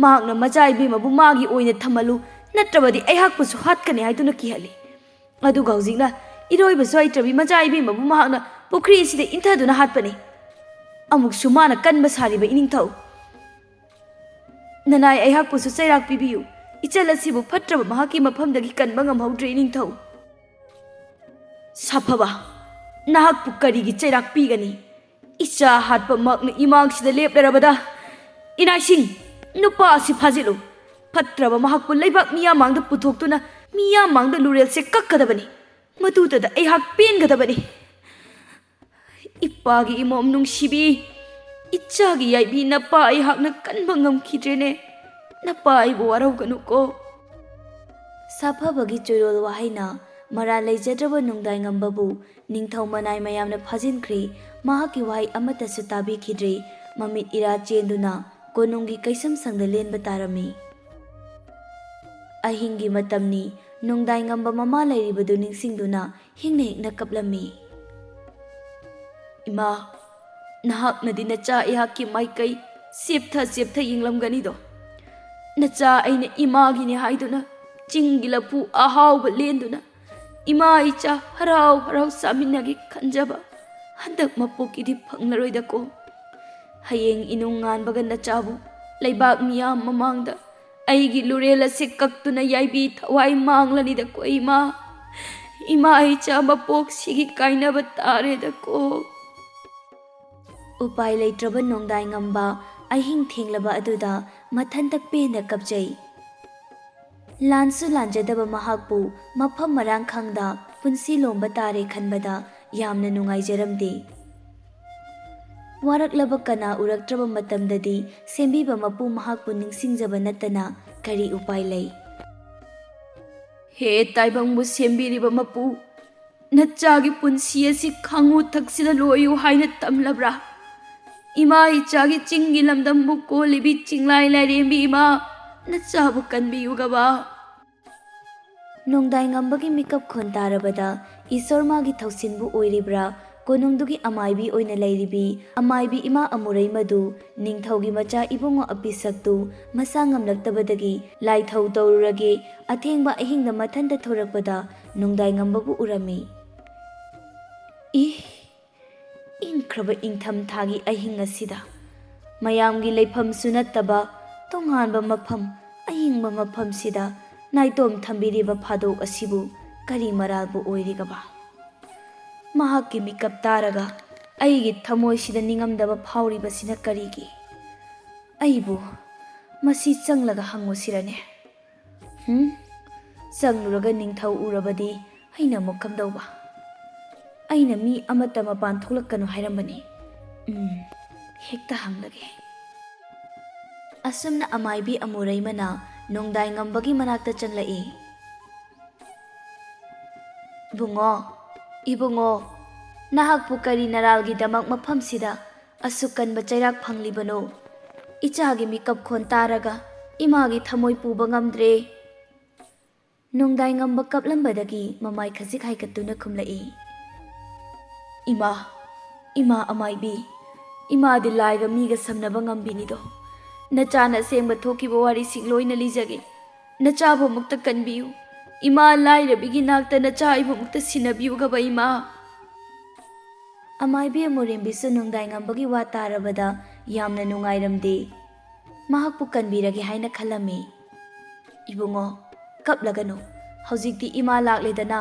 ꯃꯍꯥꯛꯅ ꯃꯖꯥ ꯏꯕꯦꯝꯃꯕꯨ ꯃꯥꯒꯤ ꯑꯣꯏꯅ ꯊꯝꯍꯜꯂꯨ, ꯅꯠꯇ꯭ꯔꯕꯗꯤ ꯑꯩꯍꯥꯛꯄꯨꯁꯨ ꯍꯥꯠꯀꯅꯤ ꯍꯥꯏꯗꯨꯅ ꯀꯤꯍꯜꯂꯤ꯫ ꯑꯗꯨꯒ ꯍꯧꯖꯤꯛꯅ ꯏꯔꯣꯏꯕꯁꯨ ꯍꯩꯇ꯭ꯔꯕꯤ ꯃꯖꯥ ꯏꯕꯦꯝꯃꯕꯨ ꯃꯍꯥꯛꯅ ꯄꯨꯈ꯭ꯔꯤ ꯑꯁꯤꯗ ꯏꯟꯊꯗꯨꯅ ꯍꯥꯠꯄꯅꯤ꯫ ꯑꯃꯨꯛꯁꯨ ꯃꯥꯅ ꯀꯟꯕ ꯁꯥꯔꯤꯕ ꯏꯅꯤꯡꯊꯧ꯫ ꯅꯅꯥꯏ ꯑꯩꯍꯥꯛꯄꯨꯁꯨ ꯆꯩꯔꯥꯛ ꯄꯤꯕꯤꯌꯨ꯫ ꯏꯆꯜ ꯑꯁꯤꯕꯨ ꯐꯠꯇ꯭ꯔꯕ ꯃꯍꯥꯛꯀꯤ ꯃꯐꯝꯗꯒꯤ ꯀꯟꯕ ꯉꯝꯍꯧꯗ꯭ꯔꯦ ꯏꯅꯤꯡꯊꯧ꯫" "ꯁꯥꯐꯕ, ꯅꯍꯥꯛꯄꯨ ꯀꯔꯤꯒꯤ ꯆꯩꯔꯥꯛ ꯄꯤꯒꯅꯤ? ꯏꯆꯥ ꯍꯥꯠꯄꯃꯛꯅ ꯏꯃꯥꯡꯁꯤꯗ ꯂꯦꯞꯂꯔꯕꯗ, ꯏꯅꯥꯏꯁꯤꯡ, ꯅꯨꯄꯥ ꯑꯁꯤ ꯐꯥꯖꯤꯜꯂꯨ꯫ ꯐꯠꯇ꯭ꯔꯕ ꯃꯍꯥꯛꯄꯨ ꯂꯩꯕꯥꯛ ꯃꯤꯌꯥꯝ ꯃꯥꯡꯗ ꯄꯨꯊꯣꯛꯇꯨꯅ ꯃꯤꯌꯥꯝ ꯃꯥꯡꯗ ꯂꯨꯔꯦꯜꯁꯦ ꯀꯛꯀꯗꯕꯅꯤ꯫ ꯃꯗꯨꯗꯗ ꯑꯩꯍꯥꯛ ꯄꯦꯟꯒꯗꯕꯅꯤ꯫ ꯏꯄꯥꯒꯤ ꯏꯃꯣꯝ ꯅꯨꯡꯁꯤꯕꯤ, ꯏꯆꯥꯒꯤ ꯌꯥꯏꯕꯤ ꯅꯄꯥ ꯑꯩꯍꯥꯛꯅ ꯀꯟꯕ ꯉꯝꯈꯤꯗ꯭ꯔꯦꯅꯦ꯫ ꯅꯄꯥ ꯑꯩꯕꯨ ꯋꯥꯔꯧꯒꯅꯨꯀꯣ꯫" ꯁꯥꯐꯕꯒꯤ ꯆꯣꯏꯔꯣꯜ ꯋꯥꯍꯩꯅ ꯃꯔꯥꯜ ꯂꯩꯖꯗ꯭ꯔꯕ ꯅꯣꯡꯗꯥꯏꯉꯝꯕꯕꯨ ꯅꯤꯡꯊꯧ ꯃꯅꯥꯏ ꯃꯌꯥꯝꯅ ꯐꯥꯖꯤꯟꯈ꯭ꯔꯦ꯫ ꯃꯍꯥꯛꯀꯤ ꯋꯥꯍꯩ ꯑꯃꯠꯇꯁꯨ ꯇꯥꯕꯤꯈꯤꯗ꯭ꯔꯦ꯫ ꯃꯃꯤꯠ ꯏꯔꯥ ꯆꯦꯟꯗꯨꯅ ꯀꯣꯅꯨꯡꯒꯤ ꯀꯩꯁꯝꯁꯪꯗ ꯂꯦꯟꯕ ꯇꯥꯔꯝꯃꯤ꯫ ꯑꯍꯤꯡꯒꯤ ꯃꯇꯝꯅꯤ꯫ ꯅꯣꯡꯗꯥꯏꯉꯝꯕ ꯃꯃꯥ ꯂꯩꯔꯤꯕꯗꯨ ꯅꯤꯡꯁꯤꯡꯗꯨꯅ ꯍꯤꯡꯅ ꯍꯤꯡꯅ ꯀꯞꯂꯝꯃꯤ꯫ "ꯏꯃꯥ, ꯅꯍꯥꯛꯅꯗꯤ ꯅꯆꯥ ꯑꯩꯍꯥꯛꯀꯤ ꯃꯥꯏꯀꯩ ꯆꯦꯞꯊ ꯆꯦꯞꯊ ꯌꯦꯡꯂꯝꯒꯅꯤꯗꯣ꯫ ꯅꯆꯥ ꯑꯩꯅ ꯏꯃꯥꯒꯤꯅꯤ ꯍꯥꯏꯗꯨꯅ ꯆꯤꯡꯒꯤ ꯂꯐꯨ ꯑꯍꯥꯎꯕ ꯂꯦꯟꯗꯨꯅ ꯏꯃꯥ ꯏꯆꯥ ꯍꯔꯥꯎ ꯍꯔꯥꯎ ꯆꯥꯃꯤꯟꯅꯒꯦ ꯈꯟꯖꯕ ꯍꯟꯗꯛ ꯃꯄꯣꯛꯀꯤꯗꯤ ꯐꯪꯂꯔꯣꯏꯗꯀꯣ꯫ ꯍꯌꯦꯡ ꯏꯅꯨꯡ ꯉꯥꯟꯕꯒ ꯅꯆꯥꯕꯨ ꯂꯩꯕꯥꯛ ꯃꯤꯌꯥꯝ ꯃꯃꯥꯡꯗ ꯑꯩꯒꯤ ꯂꯨꯔꯦꯜ ꯑꯁꯤ ꯀꯛꯇꯨꯅ ꯌꯥꯏꯕꯤ ꯊꯋꯥꯏ ꯃꯥꯡꯂꯅꯤꯗꯀꯣ ꯏꯃꯥ꯫ ꯏꯃꯥ ꯏꯆꯥ ꯃꯄꯣꯛꯁꯤꯒꯤ ꯀꯥꯏꯅꯕ ꯇꯥꯔꯦꯗꯀꯣ꯫ ꯎꯄꯥꯏ ꯂꯩꯇ꯭ꯔꯕ ꯅꯣꯡꯗꯥꯏ ꯉꯝꯕ ꯑꯍꯤꯡ ꯊꯦꯡꯂꯕ ꯑꯗꯨꯗ ꯃꯊꯟꯇ ꯄꯦꯟꯅ ꯀꯞꯆꯩ꯫ ꯂꯥꯟꯁꯨ ꯂꯥꯟꯖꯗꯕ ꯃꯍꯥꯛꯄꯨ ꯃꯐꯝ ꯃꯔꯥꯡ ꯈꯪꯗ ꯄꯨꯟꯁꯤ ꯂꯣꯝꯕ ꯇꯥꯔꯦ ꯈꯟꯕꯗ ꯌꯥꯝꯅ ꯅꯨꯡꯉꯥꯏꯖꯔꯝꯗꯦ꯫ ꯋꯥꯔꯛꯂꯕ ꯀꯅꯥ ꯎꯔꯛꯇ꯭ꯔꯕ ꯃꯇꯝꯗꯗꯤ ꯁꯦꯝꯕꯤꯕ ꯃꯄꯨ ꯃꯍꯥꯛꯄꯨ ꯅꯤꯡꯁꯤꯡꯖꯕ ꯅꯠꯇꯅ ꯀꯔꯤ ꯎꯄꯥꯏ ꯂꯩ? ꯍꯦ ꯇꯥꯏꯕꯪꯕꯨ ꯁꯦꯝꯕꯤꯔꯤꯕ ꯃꯄꯨ, ꯅꯆꯥꯒꯤ ꯄꯨꯟꯁꯤ ꯑꯁꯤ ꯈꯥꯉꯨ ꯊꯛꯁꯤꯗ ꯂꯣꯏꯌꯨ ꯍꯥꯏꯅ ꯇꯝꯂꯕ꯭ꯔꯥ? ꯏꯃꯥ ꯏꯆꯥꯒꯤ ꯆꯤꯡꯒꯤ ꯂꯝꯗꯝꯕꯨ ꯀꯣꯜꯂꯤꯕꯤ ꯆꯤꯡꯂꯥꯏ ꯂꯥꯏꯔꯦꯝꯕꯤ ꯏꯃꯥ, ꯅꯆꯥꯕꯨ ꯀꯟꯕꯤꯌꯨꯒꯕ꯫ ꯅꯣꯡꯗꯥꯏ ꯉꯝꯕꯒꯤ ꯃꯤꯀꯞ ꯈꯣꯟ ꯇꯥꯔꯕꯗ ꯏꯁꯣꯔ ꯃꯥꯒꯤ ꯊꯧꯁꯤꯟꯕꯨ ꯑꯣꯏꯔꯤꯕ꯭ꯔꯥ, ꯀꯣꯅꯨꯡꯗꯨꯒꯤ ꯑꯃꯥꯏꯕꯤ ꯑꯣꯏꯅ ꯂꯩꯔꯤꯕꯤ ꯑꯃꯥꯏꯕꯤ ꯏꯃꯥ ꯑꯃꯨꯔꯩ ꯃꯗꯨ ꯅꯤꯡꯊꯧꯒꯤ ꯃꯆꯥ ꯏꯕꯨꯡꯉꯣ ꯑꯄꯤꯁꯛꯇꯨ ꯃꯁꯥ ꯉꯝꯂꯛꯇꯕꯗꯒꯤ ꯂꯥꯏꯊꯧ ꯇꯧꯔꯨꯔꯒꯦ ꯑꯊꯦꯡꯕ ꯑꯍꯤꯡꯗ ꯃꯊꯟꯇ ꯊꯣꯔꯛꯄꯗ ꯅꯣꯡꯗꯥꯏ ꯉꯝꯕꯕꯨ ꯎꯔꯝꯃꯤ꯫ ꯏ! ꯏꯪꯈ꯭ꯔꯕ ꯏꯪꯊꯝꯊꯥꯒꯤ ꯑꯍꯤꯡ ꯑꯁꯤꯗ ꯃꯌꯥꯝꯒꯤ ꯂꯩꯐꯝꯁꯨ ꯅꯠꯇꯕ ꯇꯣꯉꯥꯟꯕ ꯃꯐꯝ, ꯑꯏꯪꯕ ꯃꯐꯝꯁꯤꯗ ꯅꯥꯏꯇꯣꯝ ꯊꯝꯕꯤꯔꯤꯕ ꯐꯥꯗꯣꯛ ꯑꯁꯤꯕꯨ ꯀꯔꯤ ꯃꯔꯥꯜꯕꯨ ꯑꯣꯏꯔꯤꯒꯕ? ꯃꯍꯥꯛꯀꯤ ꯃꯤꯀꯞ ꯇꯥꯔꯒ ꯑꯩꯒꯤ ꯊꯃꯣꯏꯁꯤꯗ ꯅꯤꯡꯉꯝꯗꯕ ꯐꯥꯎꯔꯤꯕꯁꯤꯅ ꯀꯔꯤꯒꯤ? ꯑꯩꯕꯨ ꯃꯁꯤ ꯆꯪꯂꯒ ꯍꯪꯉꯨꯁꯤꯔꯅꯦ? ꯍꯨꯝ? ꯆꯪꯂꯨꯔꯒ ꯅꯤꯡꯊꯧ ꯎꯔꯕꯗꯤ ꯑꯩꯅ ꯑꯃꯨꯛ ꯀꯝꯗꯧꯕ? ꯑꯩꯅ ꯃꯤ ꯑꯃꯠꯇ ꯃꯄꯥꯟ ꯊꯣꯛꯂꯛꯀꯅꯨ ꯍꯥꯏꯔꯝꯕꯅꯤ꯫ ꯎꯝ, ꯍꯦꯛꯇ ꯍꯪꯂꯒꯦ꯫ ꯑꯁꯨꯝꯅ ꯑꯃꯥꯏꯕꯤ ꯑꯃꯨꯔꯩꯃꯅ ꯅꯣꯡꯗꯥꯏ ꯉꯝꯕꯒꯤ ꯃꯅꯥꯛꯇ ꯆꯪꯂꯛꯏ꯫ "ꯕꯨꯡꯉꯣ, ꯏꯕꯨꯡꯉꯣ, ꯅꯍꯥꯛꯄꯨ ꯀꯔꯤ ꯅꯔꯥꯜꯒꯤꯗꯃꯛ ꯃꯐꯝꯁꯤꯗ ꯑꯁꯨꯛ ꯀꯟꯕ ꯆꯩꯔꯥꯛ ꯐꯪꯂꯤꯕꯅꯣ? ꯏꯆꯥꯒꯤ ꯃꯤꯀꯞ ꯈꯣꯟ ꯇꯥꯔꯒ ꯏꯃꯥꯒꯤ ꯊꯃꯣꯏ ꯄꯨꯕ ꯉꯝꯗ꯭ꯔꯦ꯫" ꯅꯣꯡꯗꯥꯏ ꯉꯝꯕ ꯀꯞꯂꯝꯕꯗꯒꯤ ꯃꯃꯥꯏ ꯈꯖꯤꯛ ꯍꯥꯏꯒꯠꯇꯨꯅ ꯈꯨꯝꯂꯛꯏ, "ꯏꯃꯥ, ꯏꯃꯥ ꯑꯃꯥꯏꯕꯤ, ꯏꯃꯥꯗꯤ ꯂꯥꯏꯒ ꯃꯤꯒ ꯁꯝꯅꯕ ꯉꯝꯕꯤꯅꯤꯗꯣ꯫ ꯅꯆꯥꯅ ꯑꯁꯦꯡꯕ ꯊꯣꯛꯈꯤꯕ ꯋꯥꯔꯤꯁꯤꯡ ꯂꯣꯏꯅ ꯂꯤꯖꯒꯦ꯫ ꯅꯆꯥꯕꯨ ꯑꯃꯨꯛꯇ ꯀꯟꯕꯤꯌꯨ, "ꯏꯃꯥ ꯂꯥꯏꯔꯕꯤꯒꯤ ꯅꯥꯛꯇ ꯅꯆꯥ ꯑꯩꯕꯨꯃꯛꯇ ꯁꯤꯟꯅꯕꯤꯌꯨꯒꯕ ꯏꯃꯥ"꯫ ꯑꯃꯥꯏꯕꯤ ꯑꯃꯨꯔꯦꯝꯕꯤꯁꯨ ꯅꯣꯡꯗꯥꯏꯉꯝꯕꯒꯤ ꯋꯥ ꯇꯥꯔꯕꯗ ꯌꯥꯝꯅ ꯅꯨꯡꯉꯥꯏꯔꯝꯗꯦ꯫ ꯃꯍꯥꯛꯄꯨ ꯀꯟꯕꯤꯔꯒꯦ ꯍꯥꯏꯅ ꯈꯜꯂꯝꯃꯤ꯫ "ꯏꯕꯨꯡꯉꯣ, ꯀꯞꯂꯒꯅꯨ꯫ ꯍꯧꯖꯤꯛꯇꯤ ꯏꯃꯥ ꯂꯥꯛꯂꯦꯗꯅ,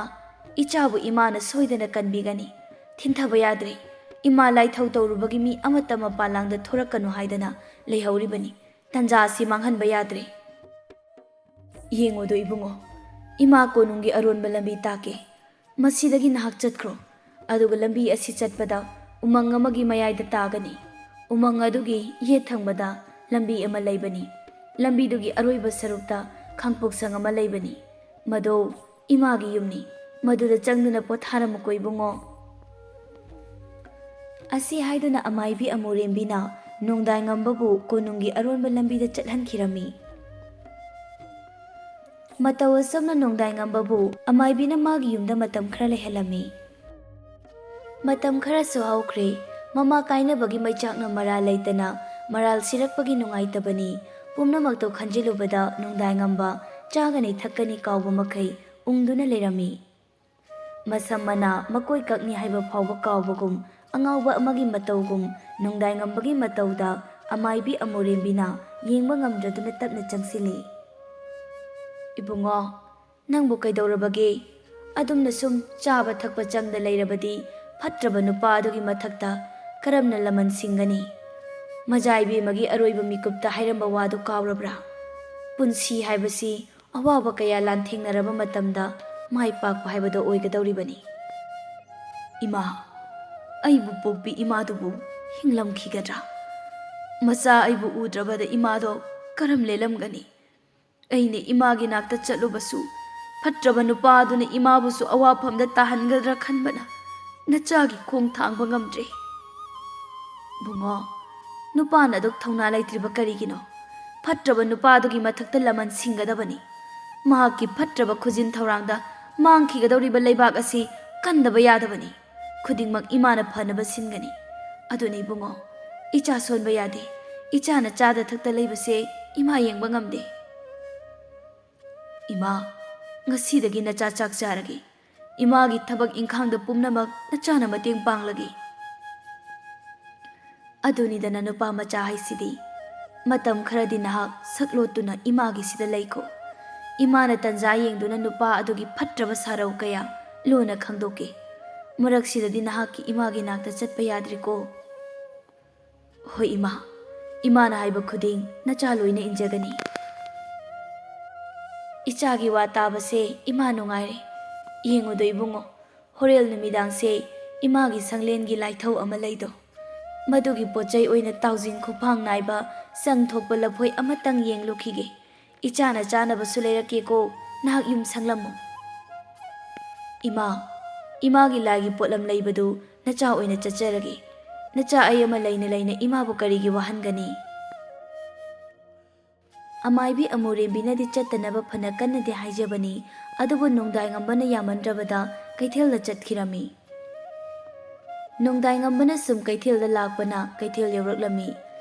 ꯏꯆꯥꯕꯨ ꯏꯃꯥꯅ ꯁꯣꯏꯗꯅ ꯀꯟꯕꯤꯒꯅꯤ꯫ ꯊꯤꯟꯊꯕ ꯌꯥꯗ꯭ꯔꯦ꯫ ꯏꯃꯥ ꯂꯥꯏꯊꯧ ꯇꯧꯔꯨꯕꯒꯤ ꯃꯤ ꯑꯃꯠꯇ ꯃꯄꯥꯟ ꯂꯥꯡꯗ ꯊꯣꯔꯛꯀꯅꯨ ꯍꯥꯏꯗꯅ ꯂꯩꯍꯧꯔꯤꯕꯅꯤ꯫ ꯇꯟꯖꯥ ꯑꯁꯤ ꯃꯥꯡꯍꯟꯕ ꯌꯥꯗ꯭ꯔꯦ꯫ ꯌꯦꯡꯉꯨꯗꯣ ꯏꯕꯨꯡꯉꯣ, ꯏꯃꯥ ꯀꯣꯅꯨꯡꯒꯤ ꯑꯔꯣꯟꯕ ꯂꯝꯕꯤ ꯇꯥꯛꯀꯦ꯫ ꯃꯁꯤꯗꯒꯤ ꯅꯍꯥꯛ ꯆꯠꯈ꯭ꯔꯣ, ꯑꯗꯨꯒ ꯂꯝꯕꯤ ꯑꯁꯤ ꯆꯠꯄꯗ ꯎꯃꯪ ꯑꯃꯒꯤ ꯃꯌꯥꯏꯗ ꯇꯥꯒꯅꯤ꯫ ꯎꯃꯪ ꯑꯗꯨꯒꯤ ꯌꯦꯠ ꯊꯪꯕꯗ ꯂꯝꯕꯤ ꯑꯃ ꯂꯩꯕꯅꯤ꯫ ꯂꯝꯕꯤꯗꯨꯒꯤ ꯑꯔꯣꯏꯕ ꯁꯔꯨꯛꯇ ꯈꯥꯡꯄꯣꯛꯁꯪ ꯑꯃ ꯂꯩꯕꯅꯤ꯫ ꯃꯗꯣ ꯏꯃꯥꯒꯤ ꯌꯨꯝꯅꯤ꯫ ꯃꯗꯨꯗ ꯆꯪꯗꯨꯅ ꯄꯣꯊꯥꯔꯝꯃꯨꯀꯣ ꯏꯕꯨꯡꯉꯣ"꯫ ꯑꯁꯤ ꯍꯥꯏꯗꯨꯅ ꯑꯃꯥꯏꯕꯤ ꯑꯃꯨꯔꯦꯝꯕꯤꯅ ꯅꯣꯡꯗꯥꯏꯉꯝꯕꯕꯨ ꯀꯣꯅꯨꯡꯒꯤ ꯑꯔꯣꯟꯕ ꯂꯝꯕꯤꯗ ꯆꯠꯍꯟꯈꯤꯔꯝꯃꯤ꯫ ꯃꯇꯧ ꯑꯁꯨꯝꯅ ꯅꯣꯡꯗꯥꯏꯉꯝꯕꯕꯨ ꯑꯃꯥꯏꯕꯤꯅ ꯃꯥꯒꯤ ꯌꯨꯝꯗ ꯃꯇꯝ ꯈꯔ ꯂꯩꯍꯜꯂꯝꯃꯤ꯫ ꯃꯇꯝ ꯈꯔꯁꯨ ꯍꯧꯈ꯭ꯔꯦ꯫ ꯃꯃꯥ ꯀꯥꯏꯅꯕꯒꯤ ꯃꯩꯆꯥꯛꯅ ꯃꯔꯥꯜ ꯂꯩꯇꯅ ꯃꯔꯥꯜ ꯁꯤꯔꯛꯄꯒꯤ ꯅꯨꯡꯉꯥꯏꯇꯕꯅꯤ꯫ ꯄꯨꯝꯅꯃꯛꯇꯣ ꯈꯟꯖꯤꯜꯂꯨꯕꯗ ꯅꯣꯡꯗꯥꯏꯉꯝꯕ ꯆꯥꯒꯅꯤ ꯊꯛꯀꯅꯤ ꯀꯥꯎꯕ ꯃꯈꯩ ꯎꯪꯗꯨꯅ ꯂꯩꯔꯝꯃꯤ꯫ ꯃꯁꯝ ꯃꯅꯥ ꯃꯀꯣꯏ ꯀꯛꯅꯤ ꯍꯥꯏꯕ ꯐꯥꯎꯕ ꯀꯥꯎꯕꯒꯨꯝ, ꯑꯉꯥꯎꯕ ꯑꯃꯒꯤ ꯃꯇꯧꯒꯨꯝ, ꯅꯣꯡꯗꯥꯏꯉꯝꯕꯒꯤ ꯃꯇꯧꯗ ꯑꯃꯥꯏꯕꯤ ꯑꯃꯨꯔꯦꯝꯕꯤꯅ ꯌꯦꯡꯕ ꯉꯝꯗ꯭ꯔꯗꯨꯅ ꯇꯞꯅ ꯆꯪꯁꯤꯜꯂꯤ꯫ "ꯏꯕꯨꯡꯉꯣ, ꯅꯪꯕꯨ ꯀꯩꯗꯧꯔꯕꯒꯦ? ꯑꯗꯨꯝꯅ ꯁꯨꯝ ꯆꯥꯕ ꯊꯛꯄ ꯆꯪꯗ ꯂꯩꯔꯕꯗꯤ ꯐꯠꯇ꯭ꯔꯕ ꯅꯨꯄꯥ ꯑꯗꯨꯒꯤ ꯃꯊꯛꯇ ꯀꯔꯝꯅ ꯂꯃꯟ ꯁꯤꯡꯒꯅꯤ? ꯃꯖꯥ ꯏꯕꯦꯝꯃꯒꯤ ꯑꯔꯣꯏꯕ ꯃꯤꯀꯨꯞꯇ ꯍꯥꯏꯔꯝꯕ ꯋꯥꯗꯨ ꯀꯥꯎꯔꯕ꯭ꯔꯥ? ꯄꯨꯟꯁꯤ ꯍꯥꯏꯕꯁꯤ ꯑꯋꯥꯕ ꯀꯌꯥ ꯂꯥꯟꯊꯦꯡꯅꯔꯕ ꯃꯇꯝꯗ ꯃꯥꯏ ꯄꯥꯛꯄ ꯍꯥꯏꯕꯗꯣ ꯑꯣꯏꯒꯗꯧꯔꯤꯕꯅꯤ"꯫ "ꯏꯃꯥ, ꯑꯩꯕꯨ ꯄꯣꯛꯄꯤ ꯏꯃꯥꯗꯨꯕꯨ ꯍꯤꯡꯂꯝꯈꯤꯒꯗ꯭ꯔꯥ? ꯃꯆꯥ ꯑꯩꯕꯨ ꯎꯗ꯭ꯔꯕꯗ ꯏꯃꯥꯗꯣ ꯀꯔꯝ ꯂꯦꯜꯂꯝꯒꯅꯤ? ꯑꯩꯅ ꯏꯃꯥꯒꯤ ꯅꯥꯛꯇ ꯆꯠꯂꯨꯕꯁꯨ ꯐꯠꯇ꯭ꯔꯕ ꯅꯨꯄꯥ ꯑꯗꯨꯅ ꯏꯃꯥꯕꯨꯁꯨ ꯑꯋꯥꯐꯝꯗ ꯇꯥꯍꯟꯒꯗ꯭ꯔꯥ ꯈꯟꯕꯅ ꯅꯆꯥꯒꯤ ꯈꯣꯡ ꯊꯥꯡꯕ ꯉꯝꯗ꯭ꯔꯦ"꯫ "ꯕꯨꯡꯉꯣ, ꯅꯨꯄꯥꯅ ꯑꯗꯨꯛ ꯊꯧꯅꯥ ꯂꯩꯇ꯭ꯔꯤꯕ ꯀꯔꯤꯒꯤꯅꯣ? ꯐꯠꯇ꯭ꯔꯕ ꯅꯨꯄꯥ ꯑꯗꯨꯒꯤ ꯃꯊꯛꯇ ꯂꯃꯟ ꯁꯤꯡꯒꯗꯕꯅꯤ꯫ ꯃꯍꯥꯛꯀꯤ ꯐꯠꯇ꯭ꯔꯕ ꯈꯨꯖꯤꯟ ꯊꯧꯔꯥꯡꯗ ꯃꯥꯡꯈꯤꯒꯗꯧꯔꯤꯕ ꯂꯩꯕꯥꯛ ꯑꯁꯤ ꯀꯟꯗꯕ ꯌꯥꯗꯕꯅꯤ꯫ ꯈꯨꯗꯤꯡꯃꯛ ꯏꯃꯥꯅ ꯐꯅꯕ ꯁꯤꯟꯒꯅꯤ꯫ ꯑꯗꯨꯅ ꯏꯕꯨꯡꯉꯣ, ꯏꯆꯥ ꯁꯣꯟꯕ ꯌꯥꯗꯦ꯫ ꯏꯆꯥꯅ ꯆꯥꯗ ꯊꯛꯇ ꯂꯩꯕꯁꯦ ꯏꯃꯥ ꯌꯦꯡꯕ ꯉꯝꯗꯦ"꯫ "ꯏꯃꯥ, ꯉꯁꯤꯗꯒꯤ ꯅꯆꯥ ꯆꯥꯛ ꯆꯥꯔꯒꯦ꯫ ꯏꯃꯥꯒꯤ ꯊꯕꯛ ꯏꯪꯈꯥꯡꯗ ꯄꯨꯝꯅꯃꯛ ꯅꯆꯥꯅ ꯃꯇꯦꯡ ꯄꯥꯡꯂꯒꯦ꯫ ꯑꯗꯨꯅꯤꯗꯅ ꯅꯨꯄꯥ ꯃꯆꯥ ꯍꯥꯏꯁꯤꯗꯤ꯫ ꯃꯇꯝ ꯈꯔꯗꯤ ꯅꯍꯥꯛ ꯁꯛꯂꯣꯠꯇꯨꯅ ꯏꯃꯥꯒꯤꯁꯤꯗ ꯂꯩꯈꯣ꯫ ꯏꯃꯥꯅ ꯇꯟꯖꯥ ꯌꯦꯡꯗꯨꯅ ꯅꯨꯄꯥ ꯑꯗꯨꯒꯤ ꯐꯠꯇ꯭ꯔꯕ ꯁꯥꯔꯧ ꯀꯌꯥ ꯂꯨꯅ ꯈꯪꯗꯣꯛꯀꯦ꯫ ꯃꯔꯛꯁꯤꯗꯗꯤ ꯅꯍꯥꯛꯀꯤ ꯏꯃꯥꯒꯤ ꯅꯥꯛꯇ ꯆꯠꯄ ꯌꯥꯗ꯭ꯔꯤꯀꯣ꯫ ꯍꯣꯏ ꯏꯃꯥ, ꯏꯃꯥꯅ ꯍꯥꯏꯕ ꯈꯨꯗꯤꯡ ꯅꯆꯥ ꯂꯣꯏꯅ ꯏꯟꯖꯒꯅꯤ꯫ ꯏꯆꯥꯒꯤ ꯋꯥ ꯇꯥꯕꯁꯦ ꯏꯃꯥ ꯅꯨꯡꯉꯥꯏꯔꯦ꯫ ꯌꯦꯡꯉꯨꯗꯣ ꯏꯕꯨꯡꯉꯣ, ꯍꯣꯔꯦꯜ ꯅꯨꯃꯤꯗꯥꯡꯁꯦ ꯏꯃꯥꯒꯤ ꯁꯪꯂꯦꯟꯒꯤ ꯂꯥꯏꯊꯧ ꯑꯃ ꯂꯩꯗꯣ, ꯃꯗꯨꯒꯤ ꯄꯣꯠ ꯆꯩ ꯑꯣꯏꯅ ꯇꯥꯎꯖꯤꯡ ꯈꯨꯐꯥꯡ ꯅꯥꯏꯕ ꯆꯪ ꯊꯣꯛꯄ ꯂꯐꯣꯏ ꯑꯃꯇꯪ ꯌꯦꯡꯂꯨꯈꯤꯒꯦ꯫ ꯏꯆꯥꯅ ꯆꯥꯅꯕꯁꯨ ꯂꯩꯔꯛꯀꯦꯀꯣ, ꯅꯍꯥꯛ ꯌꯨꯝ ꯁꯪꯂꯝꯃꯨ꯫ ꯏꯃꯥ, ꯏꯃꯥꯒꯤ ꯂꯥꯏꯒꯤ ꯄꯣꯠꯂꯝ ꯂꯩꯕꯗꯨ ꯅꯆꯥ ꯑꯣꯏꯅ ꯆꯠꯆꯔꯒꯦ꯫ ꯅꯆꯥ ꯑꯩ ꯑꯃ ꯂꯩꯅ ꯂꯩꯅ ꯏꯃꯥꯕꯨ ꯀꯔꯤꯒꯤ ꯋꯥꯍꯟꯒꯅꯤ? ꯑꯃꯥꯏꯕꯤ ꯑꯃꯨꯔꯦꯝꯕꯤꯅꯗꯤ ꯆꯠꯇꯅꯕ ꯐꯅ ꯀꯟꯅꯗꯤ ꯍꯥꯏꯖꯕꯅꯤ, ꯑꯗꯨꯕꯨ ꯅꯣꯡꯗꯥꯏꯉꯝꯕꯅ ꯌꯥꯃꯟꯗ꯭ꯔꯕꯗ ꯀꯩꯊꯦꯜꯗ ꯆꯠꯈꯤꯔꯝꯃꯤ꯫ ꯅꯣꯡꯗꯥꯏꯉꯝꯕꯅ ꯁꯨꯝ ꯀꯩꯊꯦꯜꯗ ꯂꯥꯛꯄꯅ ꯀꯩꯊꯦꯜ ꯌꯧꯔꯛꯂꯝꯃꯤ꯫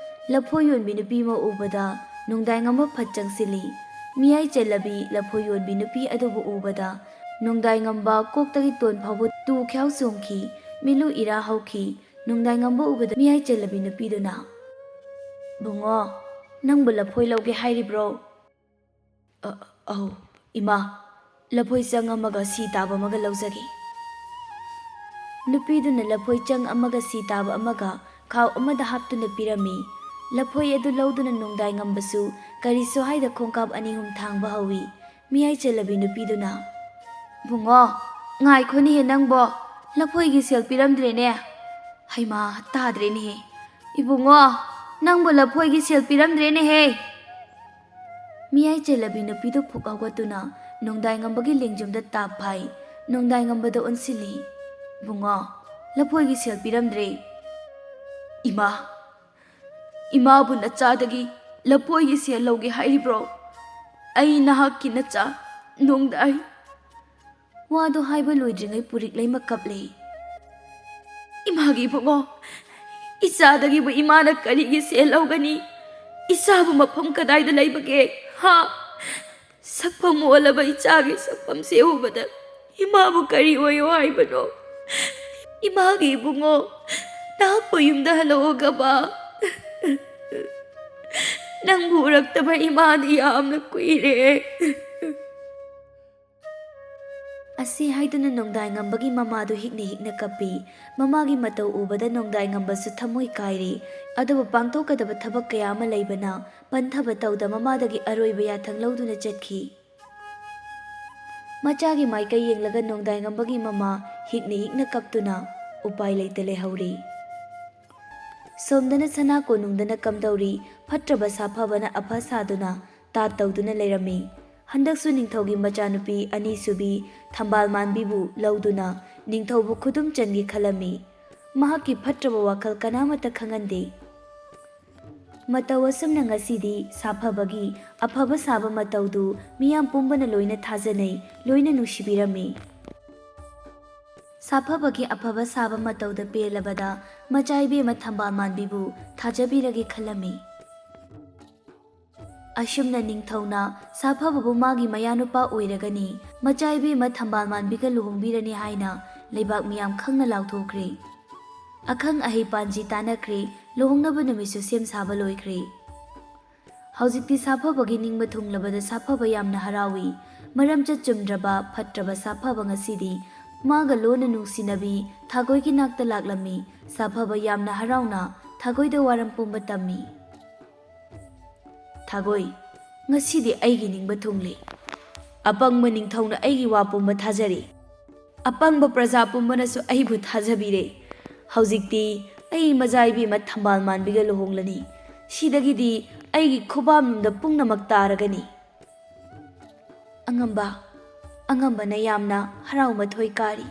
ꯂꯐꯣꯏ ꯌꯣꯟꯕꯤ ꯅꯨꯄꯤ ꯑꯃ ꯎꯕꯗ ꯅꯣꯡꯗꯥꯏꯉꯝꯕ ꯐꯠ ꯆꯪꯁꯤꯜꯂꯤ꯫ ꯃꯤꯌꯥꯏ ꯆꯜꯂꯕꯤ ꯂꯐꯣꯏ ꯌꯣꯟꯕꯤ ꯅꯨꯄꯤ ꯑꯗꯨꯕꯨ ꯎꯕꯗ ꯅꯣꯡꯗꯥꯏꯉꯝꯕ ꯀꯣꯛꯇꯒꯤ ꯇꯣꯟ ꯐꯥꯎꯕ ꯇꯨ ꯈ꯭ꯌꯥꯎ ꯆꯣꯡꯈꯤ, ꯃꯤꯠꯂꯨ ꯏꯔꯥ ꯍꯧꯈꯤ꯫ ꯅꯣꯡꯗꯥꯏꯉꯝꯕ ꯎꯕꯗ ꯃꯤꯌꯥꯏ ꯆꯜꯂꯕꯤ ꯅꯨꯄꯤꯗꯨꯅ, "ꯕꯨꯡꯉꯣ, ꯅꯪꯕꯨ ꯂꯐꯣꯏ ꯂꯧꯒꯦ ꯍꯥꯏꯔꯤꯕ꯭ꯔꯣ?" "ꯑ-, ꯑꯧ, ꯏꯃꯥ, ꯂꯐꯣꯏ ꯆꯪ ꯑꯃꯒ ꯁꯤ ꯇꯥꯕ ꯑꯃꯒ ꯂꯧꯖꯒꯦ꯫" ꯅꯨꯄꯤꯗꯨꯅ ꯂꯐꯣꯏ ꯆꯪ ꯑꯃꯒ ꯁꯤ ꯇꯥꯕ ꯑꯃꯒ ꯈꯥꯎ ꯑꯃꯗ ꯍꯥꯞꯇꯨꯅ ꯄꯤꯔꯝꯃꯤ꯫ ꯂꯐꯣꯏ ꯑꯗꯨ ꯂꯧꯗꯨꯅ ꯅꯣꯡꯗꯥꯏꯉꯝꯕꯁꯨ ꯀꯔꯤꯁꯨ ꯍꯥꯏꯗ ꯈꯣꯡꯀꯥꯞ ꯑꯅꯤ ꯑꯍꯨꯝ ꯊꯥꯡꯕ ꯍꯧꯏ꯫ ꯃꯤꯌꯥꯏ ꯆꯜꯂꯕꯤ ꯅꯨꯄꯤꯗꯨꯅ, "ꯕꯨꯡꯉꯣ, ꯉꯥꯏꯈꯣꯅꯦꯍꯦ ꯅꯪꯕꯣ, ꯂꯐꯣꯏꯒꯤ ꯁꯦꯜ ꯄꯤꯔꯝꯗ꯭ꯔꯦꯅꯦ꯫ ꯍꯩꯃꯥ, ꯇꯥꯗ꯭ꯔꯦꯅꯦꯍꯦ꯫ ꯏꯕꯨꯡꯉꯣ, ꯅꯪꯕꯨ ꯂꯐꯣꯏꯒꯤ ꯁꯦꯜ ꯄꯤꯔꯝꯗ꯭ꯔꯦꯅꯦꯍꯦ!" ꯃꯤꯌꯥꯏ ꯆꯜꯂꯕꯤ ꯅꯨꯄꯤꯗꯨ ꯐꯨꯛ ꯍꯧꯒꯠꯇꯨꯅ ꯅꯣꯡꯗꯥꯏꯉꯝꯕꯒꯤ ꯂꯦꯡꯖꯨꯝꯗ ꯇꯥꯞ ꯐꯥꯏ꯫ ꯅꯣꯡꯗꯥꯏꯉꯝꯕꯗ ꯑꯣꯟꯁꯤꯜꯂꯤ꯫ "ꯕꯨꯡꯉꯣ, ꯂꯐꯣꯏꯒꯤ ꯁꯦꯜ ꯄꯤꯔꯝꯗ꯭ꯔꯦ꯫" "ꯏꯃꯥ, ꯏꯃꯥꯕꯨ ꯅꯆꯥꯗꯒꯤ ꯂꯐꯣꯏꯒꯤ ꯁꯦꯜ ꯂꯧꯒꯦ ꯍꯥꯏꯔꯤꯕ꯭ꯔꯣ? ꯑꯩ ꯅꯍꯥꯛꯀꯤ ꯅꯆꯥ, ꯅꯣꯡꯗꯥꯏ꯫" ꯋꯥꯗꯨ ꯍꯥꯏꯕ ꯂꯣꯏꯗ꯭ꯔꯤꯉꯩ ꯄꯨꯔꯤꯛ ꯂꯩꯃ ꯀꯞꯂꯦ꯫ "ꯏꯃꯥꯒꯤ ꯏꯕꯨꯡꯉꯣ, ꯏꯆꯥꯗꯒꯤꯕꯨ ꯏꯃꯥꯅ ꯀꯔꯤꯒꯤ ꯁꯦꯜ ꯂꯧꯒꯅꯤ? ꯏꯆꯥꯕꯨ ꯃꯐꯝ ꯀꯗꯥꯏꯗ ꯂꯩꯕꯒꯦ? ꯍꯥ? ꯁꯛꯐꯝ ꯑꯣꯜꯂꯕ ꯏꯆꯥꯒꯤ ꯁꯛꯐꯝꯁꯦ ꯎꯕꯗ ꯏꯃꯥꯕꯨ ꯀꯔꯤ ꯑꯣꯏꯌꯣ ꯍꯥꯏꯕꯅꯣ? ꯏꯃꯥꯒꯤ ꯏꯕꯨꯡꯉꯣ, ꯅꯍꯥꯛꯄꯨ ꯌꯨꯝꯗ ꯍꯜꯂꯛꯑꯣꯒꯕ꯫ ꯅꯪꯕꯨ ꯎꯔꯛꯇꯕ ꯏꯃꯥꯗꯤ ꯌꯥꯝꯅ ꯀꯨꯏꯔꯦ꯫ ꯑꯁꯤ ꯍꯥꯏꯗꯨꯅ ꯅꯣꯡꯗꯥꯏꯉꯝꯕꯒꯤ ꯃꯃꯥꯗꯨ ꯍꯤꯛꯅ ꯍꯤꯛꯅ ꯀꯞꯄꯤ꯫ ꯃꯃꯥꯒꯤ ꯃꯇꯧ ꯎꯕꯗ ꯅꯣꯡꯗꯥꯏꯉꯝꯕꯁꯨ ꯊꯃꯣꯏ ꯀꯥꯏꯔꯤ꯫ ꯑꯗꯨꯕꯨ ꯄꯥꯡꯊꯣꯛꯀꯗꯕ ꯊꯕꯛ ꯀꯌꯥ ꯑꯃ ꯂꯩꯕꯅ ꯄꯟꯊꯕ ꯇꯧꯗ ꯃꯃꯥꯗꯒꯤ ꯑꯔꯣꯏꯕ ꯌꯥꯊꯪ ꯂꯧꯗꯨꯅ ꯆꯠꯈꯤ꯫ ꯃꯆꯥꯒꯤ ꯃꯥꯏꯀꯩ ꯌꯦꯡꯂꯒ ꯅꯣꯡꯗꯥꯏꯉꯝꯕꯒꯤ ꯃꯃꯥ ꯍꯤꯛꯅ ꯍꯤꯛꯅ ꯀꯞꯇꯨꯅ ꯎꯄꯥꯏ ꯂꯩꯇ ꯂꯩꯍꯧꯔꯤ꯫ ꯁꯣꯝꯗꯅ ꯁꯅꯥ ꯀꯣꯅꯨꯡꯗꯅ ꯀꯝꯗꯧꯔꯤ, ꯐꯠꯇ꯭ꯔꯕ ꯁꯥꯐꯕꯅ ꯑꯐ ꯁꯥꯗꯨꯅ ꯇꯥꯠ ꯇꯧꯗꯨꯅ ꯂꯩꯔꯝꯃꯤ꯫ ꯍꯟꯗꯛꯁꯨ ꯅꯤꯡꯊꯧꯒꯤ ꯃꯆꯥꯅꯨꯄꯤ ꯑꯅꯤꯁꯨꯕꯤ ꯊꯝꯕꯥꯜ ꯃꯥꯟꯕꯤꯕꯨ ꯂꯧꯗꯨꯅ ꯅꯤꯡꯊꯧꯕꯨ ꯈꯨꯗꯨꯝ ꯆꯟꯒꯦ ꯈꯜꯂꯝꯃꯤ꯫ ꯃꯍꯥꯛꯀꯤ ꯐꯠꯇ꯭ꯔꯕ ꯋꯥꯈꯜ ꯀꯅꯥꯃꯠꯇ ꯈꯪꯍꯟꯗꯦ꯫ ꯃꯇꯧ ꯑꯁꯨꯝꯅ ꯉꯁꯤꯗꯤ ꯁꯥꯐꯕꯒꯤ ꯑꯐꯕ ꯁꯥꯕ ꯃꯇꯧꯗꯨ ꯃꯤꯌꯥꯝ ꯄꯨꯝꯕꯅ ꯂꯣꯏꯅ ꯊꯥꯖꯅꯩ, ꯂꯣꯏꯅ ꯅꯨꯡꯁꯤꯕꯤꯔꯝꯃꯤ꯫ ꯁꯥꯐꯕꯒꯤ ꯑꯐꯕ ꯁꯥꯕ ꯃꯇꯧꯗ ꯄꯦꯜꯂꯕꯗ ꯃꯆꯥ ꯏꯕꯦꯝꯃ ꯊꯝꯕꯥꯜ ꯃꯥꯟꯕꯤꯕꯨ ꯊꯥꯖꯕꯤꯔꯒꯦ ꯈꯜꯂꯝꯃꯤ꯫ ꯑꯁꯨꯝꯅ ꯅꯤꯡꯊꯧꯅ ꯁꯥꯐꯕꯕꯨ ꯃꯥꯒꯤ ꯃꯌꯥꯅꯨꯄꯥ ꯑꯣꯏꯔꯒꯅꯤ, ꯃꯆꯥ ꯏꯕꯦꯝꯃ ꯊꯝꯕꯥꯜ ꯃꯥꯟꯕꯤꯒ ꯂꯨꯍꯣꯡꯕꯤꯔꯅꯤ ꯍꯥꯏꯅ ꯂꯩꯕꯥꯛ ꯃꯤꯌꯥꯝ ꯈꯪꯅ ꯂꯥꯎꯊꯣꯛꯈ꯭ꯔꯦ꯫ ꯑꯈꯪ ꯑꯍꯩ ꯄꯥꯟꯖꯤ ꯇꯥꯟꯅꯈ꯭ꯔꯦ, ꯂꯨꯍꯣꯡꯅꯕ ꯅꯨꯃꯤꯠꯁꯨ ꯁꯦꯝ ꯁꯥꯕ ꯂꯣꯏꯈ꯭ꯔꯦ꯫ ꯍꯧꯖꯤꯛꯇꯤ ꯁꯥꯐꯕꯒꯤ ꯅꯤꯡꯕ ꯊꯨꯡꯂꯕꯗ ꯁꯥꯐꯕ ꯌꯥꯝꯅ ꯍꯔꯥꯎꯏ꯫ ꯃꯔꯝꯆꯠ ꯆꯨꯝꯗ꯭ꯔꯕ ꯐꯠꯇ꯭ꯔꯕ ꯁꯥꯐꯕ ꯉꯁꯤꯗꯤ ꯃꯥꯒ ꯂꯣꯟꯅ ꯅꯨꯡꯁꯤꯅꯕꯤ ꯊꯥꯒꯣꯏꯒꯤ ꯅꯥꯛꯇ ꯂꯥꯛꯂꯝꯃꯤ꯫ ꯁꯥꯐꯕ ꯌꯥꯝꯅ ꯍꯔꯥꯎꯅ ꯊꯥꯒꯣꯏꯗ ꯋꯥꯔꯝ ꯄꯨꯝꯕ ꯇꯝꯃꯤ꯫ ꯊꯥꯒꯣꯏ, ꯉꯁꯤꯗꯤ ꯑꯩꯒꯤ ꯅꯤꯡꯕ ꯊꯨꯡꯂꯦ꯫ ꯑꯄꯪꯕ ꯅꯤꯡꯊꯧꯅ ꯑꯩꯒꯤ ꯋꯥ ꯄꯨꯝꯕ ꯊꯥꯖꯔꯦ꯫ ꯑꯄꯪꯕ ꯄ꯭ꯔꯖꯥ ꯄꯨꯝꯕꯅꯁꯨ ꯑꯩꯕꯨ ꯊꯥꯖꯕꯤꯔꯦ꯫ ꯍꯧꯖꯤꯛꯇꯤ ꯑꯩ ꯃꯆꯥ ꯏꯕꯦꯝꯃ ꯊꯝꯕꯥꯜ ꯃꯥꯟꯕꯤꯒ ꯂꯨꯍꯣꯡꯂꯅꯤ꯫ ꯁꯤꯗꯒꯤꯗꯤ ꯑꯩꯒꯤ ꯈꯨꯕꯥꯝꯗ ꯄꯨꯝꯅꯃꯛ ꯇꯥꯔꯒꯅꯤ꯫ ꯑꯉꯝꯕ, ꯑꯉꯝꯕꯅ ꯌꯥꯝꯅ ꯍꯔꯥꯎ ꯃꯊꯣꯏ ꯀꯥꯔꯤ꯫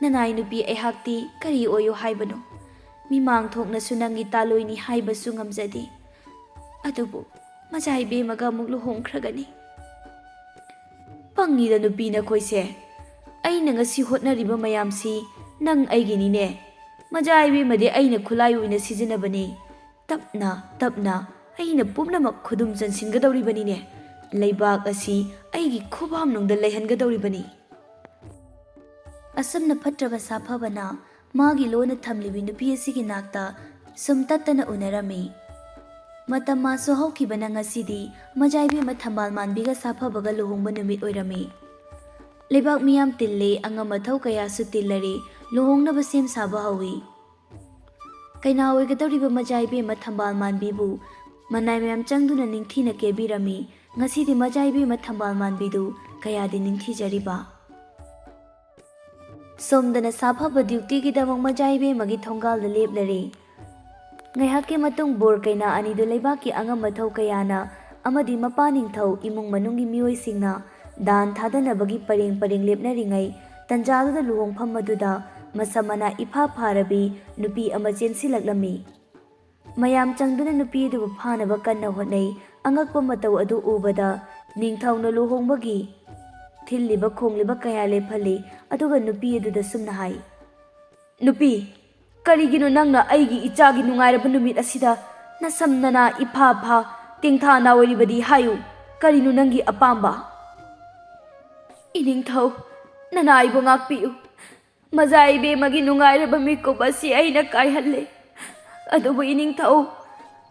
ꯅꯅꯥꯏ ꯅꯨꯄꯤ ꯑꯩꯍꯥꯛꯇꯤ ꯀꯔꯤ ꯑꯣꯏꯌꯨ ꯍꯥꯏꯕꯅꯣ? ꯃꯤꯃꯥꯡ ꯊꯣꯛꯅꯁꯨ ꯅꯪꯒꯤ ꯇꯥꯂꯣꯏꯅꯤ ꯍꯥꯏꯕꯁꯨ ꯉꯝꯖꯗꯦ꯫ ꯑꯗꯨꯕꯨ ꯃꯆꯥ ꯏꯕꯦꯝꯃꯒ ꯑꯃꯨꯛ ꯂꯨꯍꯣꯡꯈ꯭ꯔꯒꯅꯤ꯫ ꯄꯪꯉꯤꯗ ꯅꯨꯄꯤ ꯅꯈꯣꯏꯁꯦ꯫ ꯑꯩꯅ ꯉꯁꯤ ꯍꯣꯠꯅꯔꯤꯕ ꯃꯌꯥꯝꯁꯤ ꯅꯪ ꯑꯩꯒꯤꯅꯤꯅꯦ꯫ ꯃꯆꯥ ꯏꯕꯦꯝꯃꯗꯤ ꯑꯩꯅ ꯈꯨꯠꯂꯥꯏ ꯑꯣꯏꯅ ꯁꯤꯖꯤꯟꯅꯕꯅꯤ꯫ ꯇꯞꯅ ꯇꯞꯅ ꯑꯩꯅ ꯄꯨꯝꯅꯃꯛ ꯈꯨꯗꯨꯝ ꯆꯟꯁꯤꯟꯒꯗꯧꯔꯤꯕꯅꯤꯅꯦ꯫ ꯂꯩꯕꯥꯛ ꯑꯁꯤ ꯑꯩꯒꯤ ꯈꯨꯕꯥꯝꯅꯨꯡꯗ ꯂꯩꯍꯟꯒꯗꯧꯔꯤꯕꯅꯤ꯫ ꯑꯁꯨꯝꯅ ꯐꯠꯇ꯭ꯔꯕ ꯁꯥꯐꯕꯅ ꯃꯥꯒꯤ ꯂꯣꯟꯅ ꯊꯝꯂꯤꯕꯤ ꯅꯨꯄꯤ ꯑꯁꯤꯒꯤ ꯅꯥꯛꯇ ꯁꯨꯝ ꯇꯠꯇꯅ ꯎꯅꯔꯝꯃꯤ꯫ ꯃꯇꯝ ꯃꯥꯁꯨ ꯍꯧꯈꯤꯕꯅ ꯉꯁꯤꯗꯤ ꯃꯖꯥꯏꯕꯦꯝꯃ ꯊꯝꯕꯥꯜ ꯃꯥꯟꯕꯤꯒ ꯁꯥꯐꯕꯒ ꯂꯨꯍꯣꯡꯕ ꯅꯨꯃꯤꯠ ꯑꯣꯏꯔꯝꯃꯤ꯫ ꯂꯩꯕꯥꯛ ꯃꯤꯌꯥꯝ ꯇꯤꯜꯂꯦ, ꯑꯉꯝ ꯑꯊꯧ ꯀꯌꯥꯁꯨ ꯇꯤꯜꯂꯔꯦ, ꯂꯨꯍꯣꯡꯅꯕ ꯁꯦꯝ ꯁꯥꯕ ꯍꯧꯏ꯫ ꯀꯩꯅꯥ ꯑꯣꯏꯒꯗꯧꯔꯤꯕ ꯃꯖꯥꯏꯕꯦꯝꯃ ꯊꯝꯕꯥꯜ ꯃꯥꯟꯕꯤꯕꯨ ꯃꯅꯥꯏ ꯃꯌꯥꯝ ꯆꯪꯗꯨꯅ ꯅꯤꯡꯊꯤꯅ ꯀꯦꯕꯤꯔꯝꯃꯤ꯫ ꯉꯁꯤꯗꯤ ꯃꯖꯥꯏꯕꯦꯝꯃ ꯊꯝꯕꯥꯜ ꯃꯥꯟꯕꯤꯗꯨ ꯀꯌꯥꯗꯤ ꯅꯤꯡꯊꯤꯖꯔꯤꯕ꯫ ꯁꯣꯝꯗꯅ ꯁꯥꯐꯕ ꯗ꯭ꯌꯨꯇꯤꯒꯤꯗꯃꯛ ꯃꯖꯥꯏꯕꯦꯝꯃꯒꯤ ꯊꯣꯡꯒꯥꯜꯗ ꯂꯦꯞꯂꯔꯦ꯫ ꯉꯥꯏꯍꯥꯛꯀꯤ ꯃꯇꯨꯡ ꯕꯣꯔ ꯀꯩꯅꯥ ꯑꯅꯤꯗꯨ ꯂꯩꯕꯥꯛꯀꯤ ꯑꯉꯝ ꯑꯊꯧ ꯀꯌꯥꯅ ꯑꯃꯗꯤ ꯃꯄꯥ ꯅꯤꯡꯊꯧ ꯏꯃꯨꯡ ꯃꯅꯨꯡꯒꯤ ꯃꯤꯑꯣꯏꯁꯤꯡꯅ ꯗꯥꯟ ꯊꯥꯗꯅꯕꯒꯤ ꯄꯔꯦꯡ ꯄꯔꯦꯡ ꯂꯦꯞꯅꯔꯤꯉꯩ, ꯇꯟꯖꯥꯗꯨꯗ ꯂꯨꯍꯣꯡꯐꯝ ꯑꯗꯨꯗ ꯃꯁꯝ ꯃꯅꯥ ꯏꯐꯥ ꯐꯥꯔꯕꯤ ꯅꯨꯄꯤ ꯑꯃ ꯆꯦꯟꯁꯤꯜꯂꯛꯂꯝꯃꯤ꯫ ꯃꯌꯥꯝ ꯆꯪꯗꯨꯅ ꯅꯨꯄꯤ ꯑꯗꯨꯕꯨ ꯐꯥꯅꯕ ꯀꯟꯅ ꯍꯣꯠꯅꯩ꯫ ꯑꯉꯛꯄ ꯃꯇꯧ ꯑꯗꯨ ꯎꯕꯗ ꯅꯤꯡꯊꯧꯅ ꯂꯨꯍꯣꯡꯕꯒꯤ ꯊꯤꯜꯂꯤꯕ ꯈꯣꯡꯂꯤꯕ ꯀꯌꯥ ꯂꯦꯞꯍꯜꯂꯤ, ꯑꯗꯨꯒ ꯅꯨꯄꯤ ꯑꯗꯨꯗ ꯁꯨꯝꯅ ꯍꯥꯏ, "ꯅꯨꯄꯤ, ꯀꯔꯤꯒꯤꯅꯣ ꯅꯪꯅ ꯑꯩꯒꯤ ꯏꯆꯥꯒꯤ ꯅꯨꯡꯉꯥꯏꯔꯕ ꯅꯨꯃꯤꯠ ꯑꯁꯤꯗ ꯅꯁꯝ ꯅꯅꯥ ꯏꯐꯥ ꯐꯥ ꯇꯦꯡꯊꯥ ꯅꯥ ꯑꯣꯏꯔꯤꯕꯗꯤ? ꯍꯥꯏꯌꯨ, ꯀꯔꯤꯅꯣ ꯅꯪꯒꯤ ꯑꯄꯥꯝꯕ?" "ꯏꯅꯤꯡꯊꯧ, ꯅꯅꯥꯏꯕꯨ ꯉꯥꯛꯄꯤꯌꯨ꯫ ꯃꯖꯥ ꯏꯕꯦꯝꯃꯒꯤ ꯅꯨꯡꯉꯥꯏꯔꯕ ꯃꯤꯀꯨꯞ ꯑꯁꯤ ꯑꯩꯅ ꯀꯥꯏꯍꯜꯂꯦ꯫ ꯑꯗꯨꯕꯨ ꯏꯅꯤꯡꯊꯧ,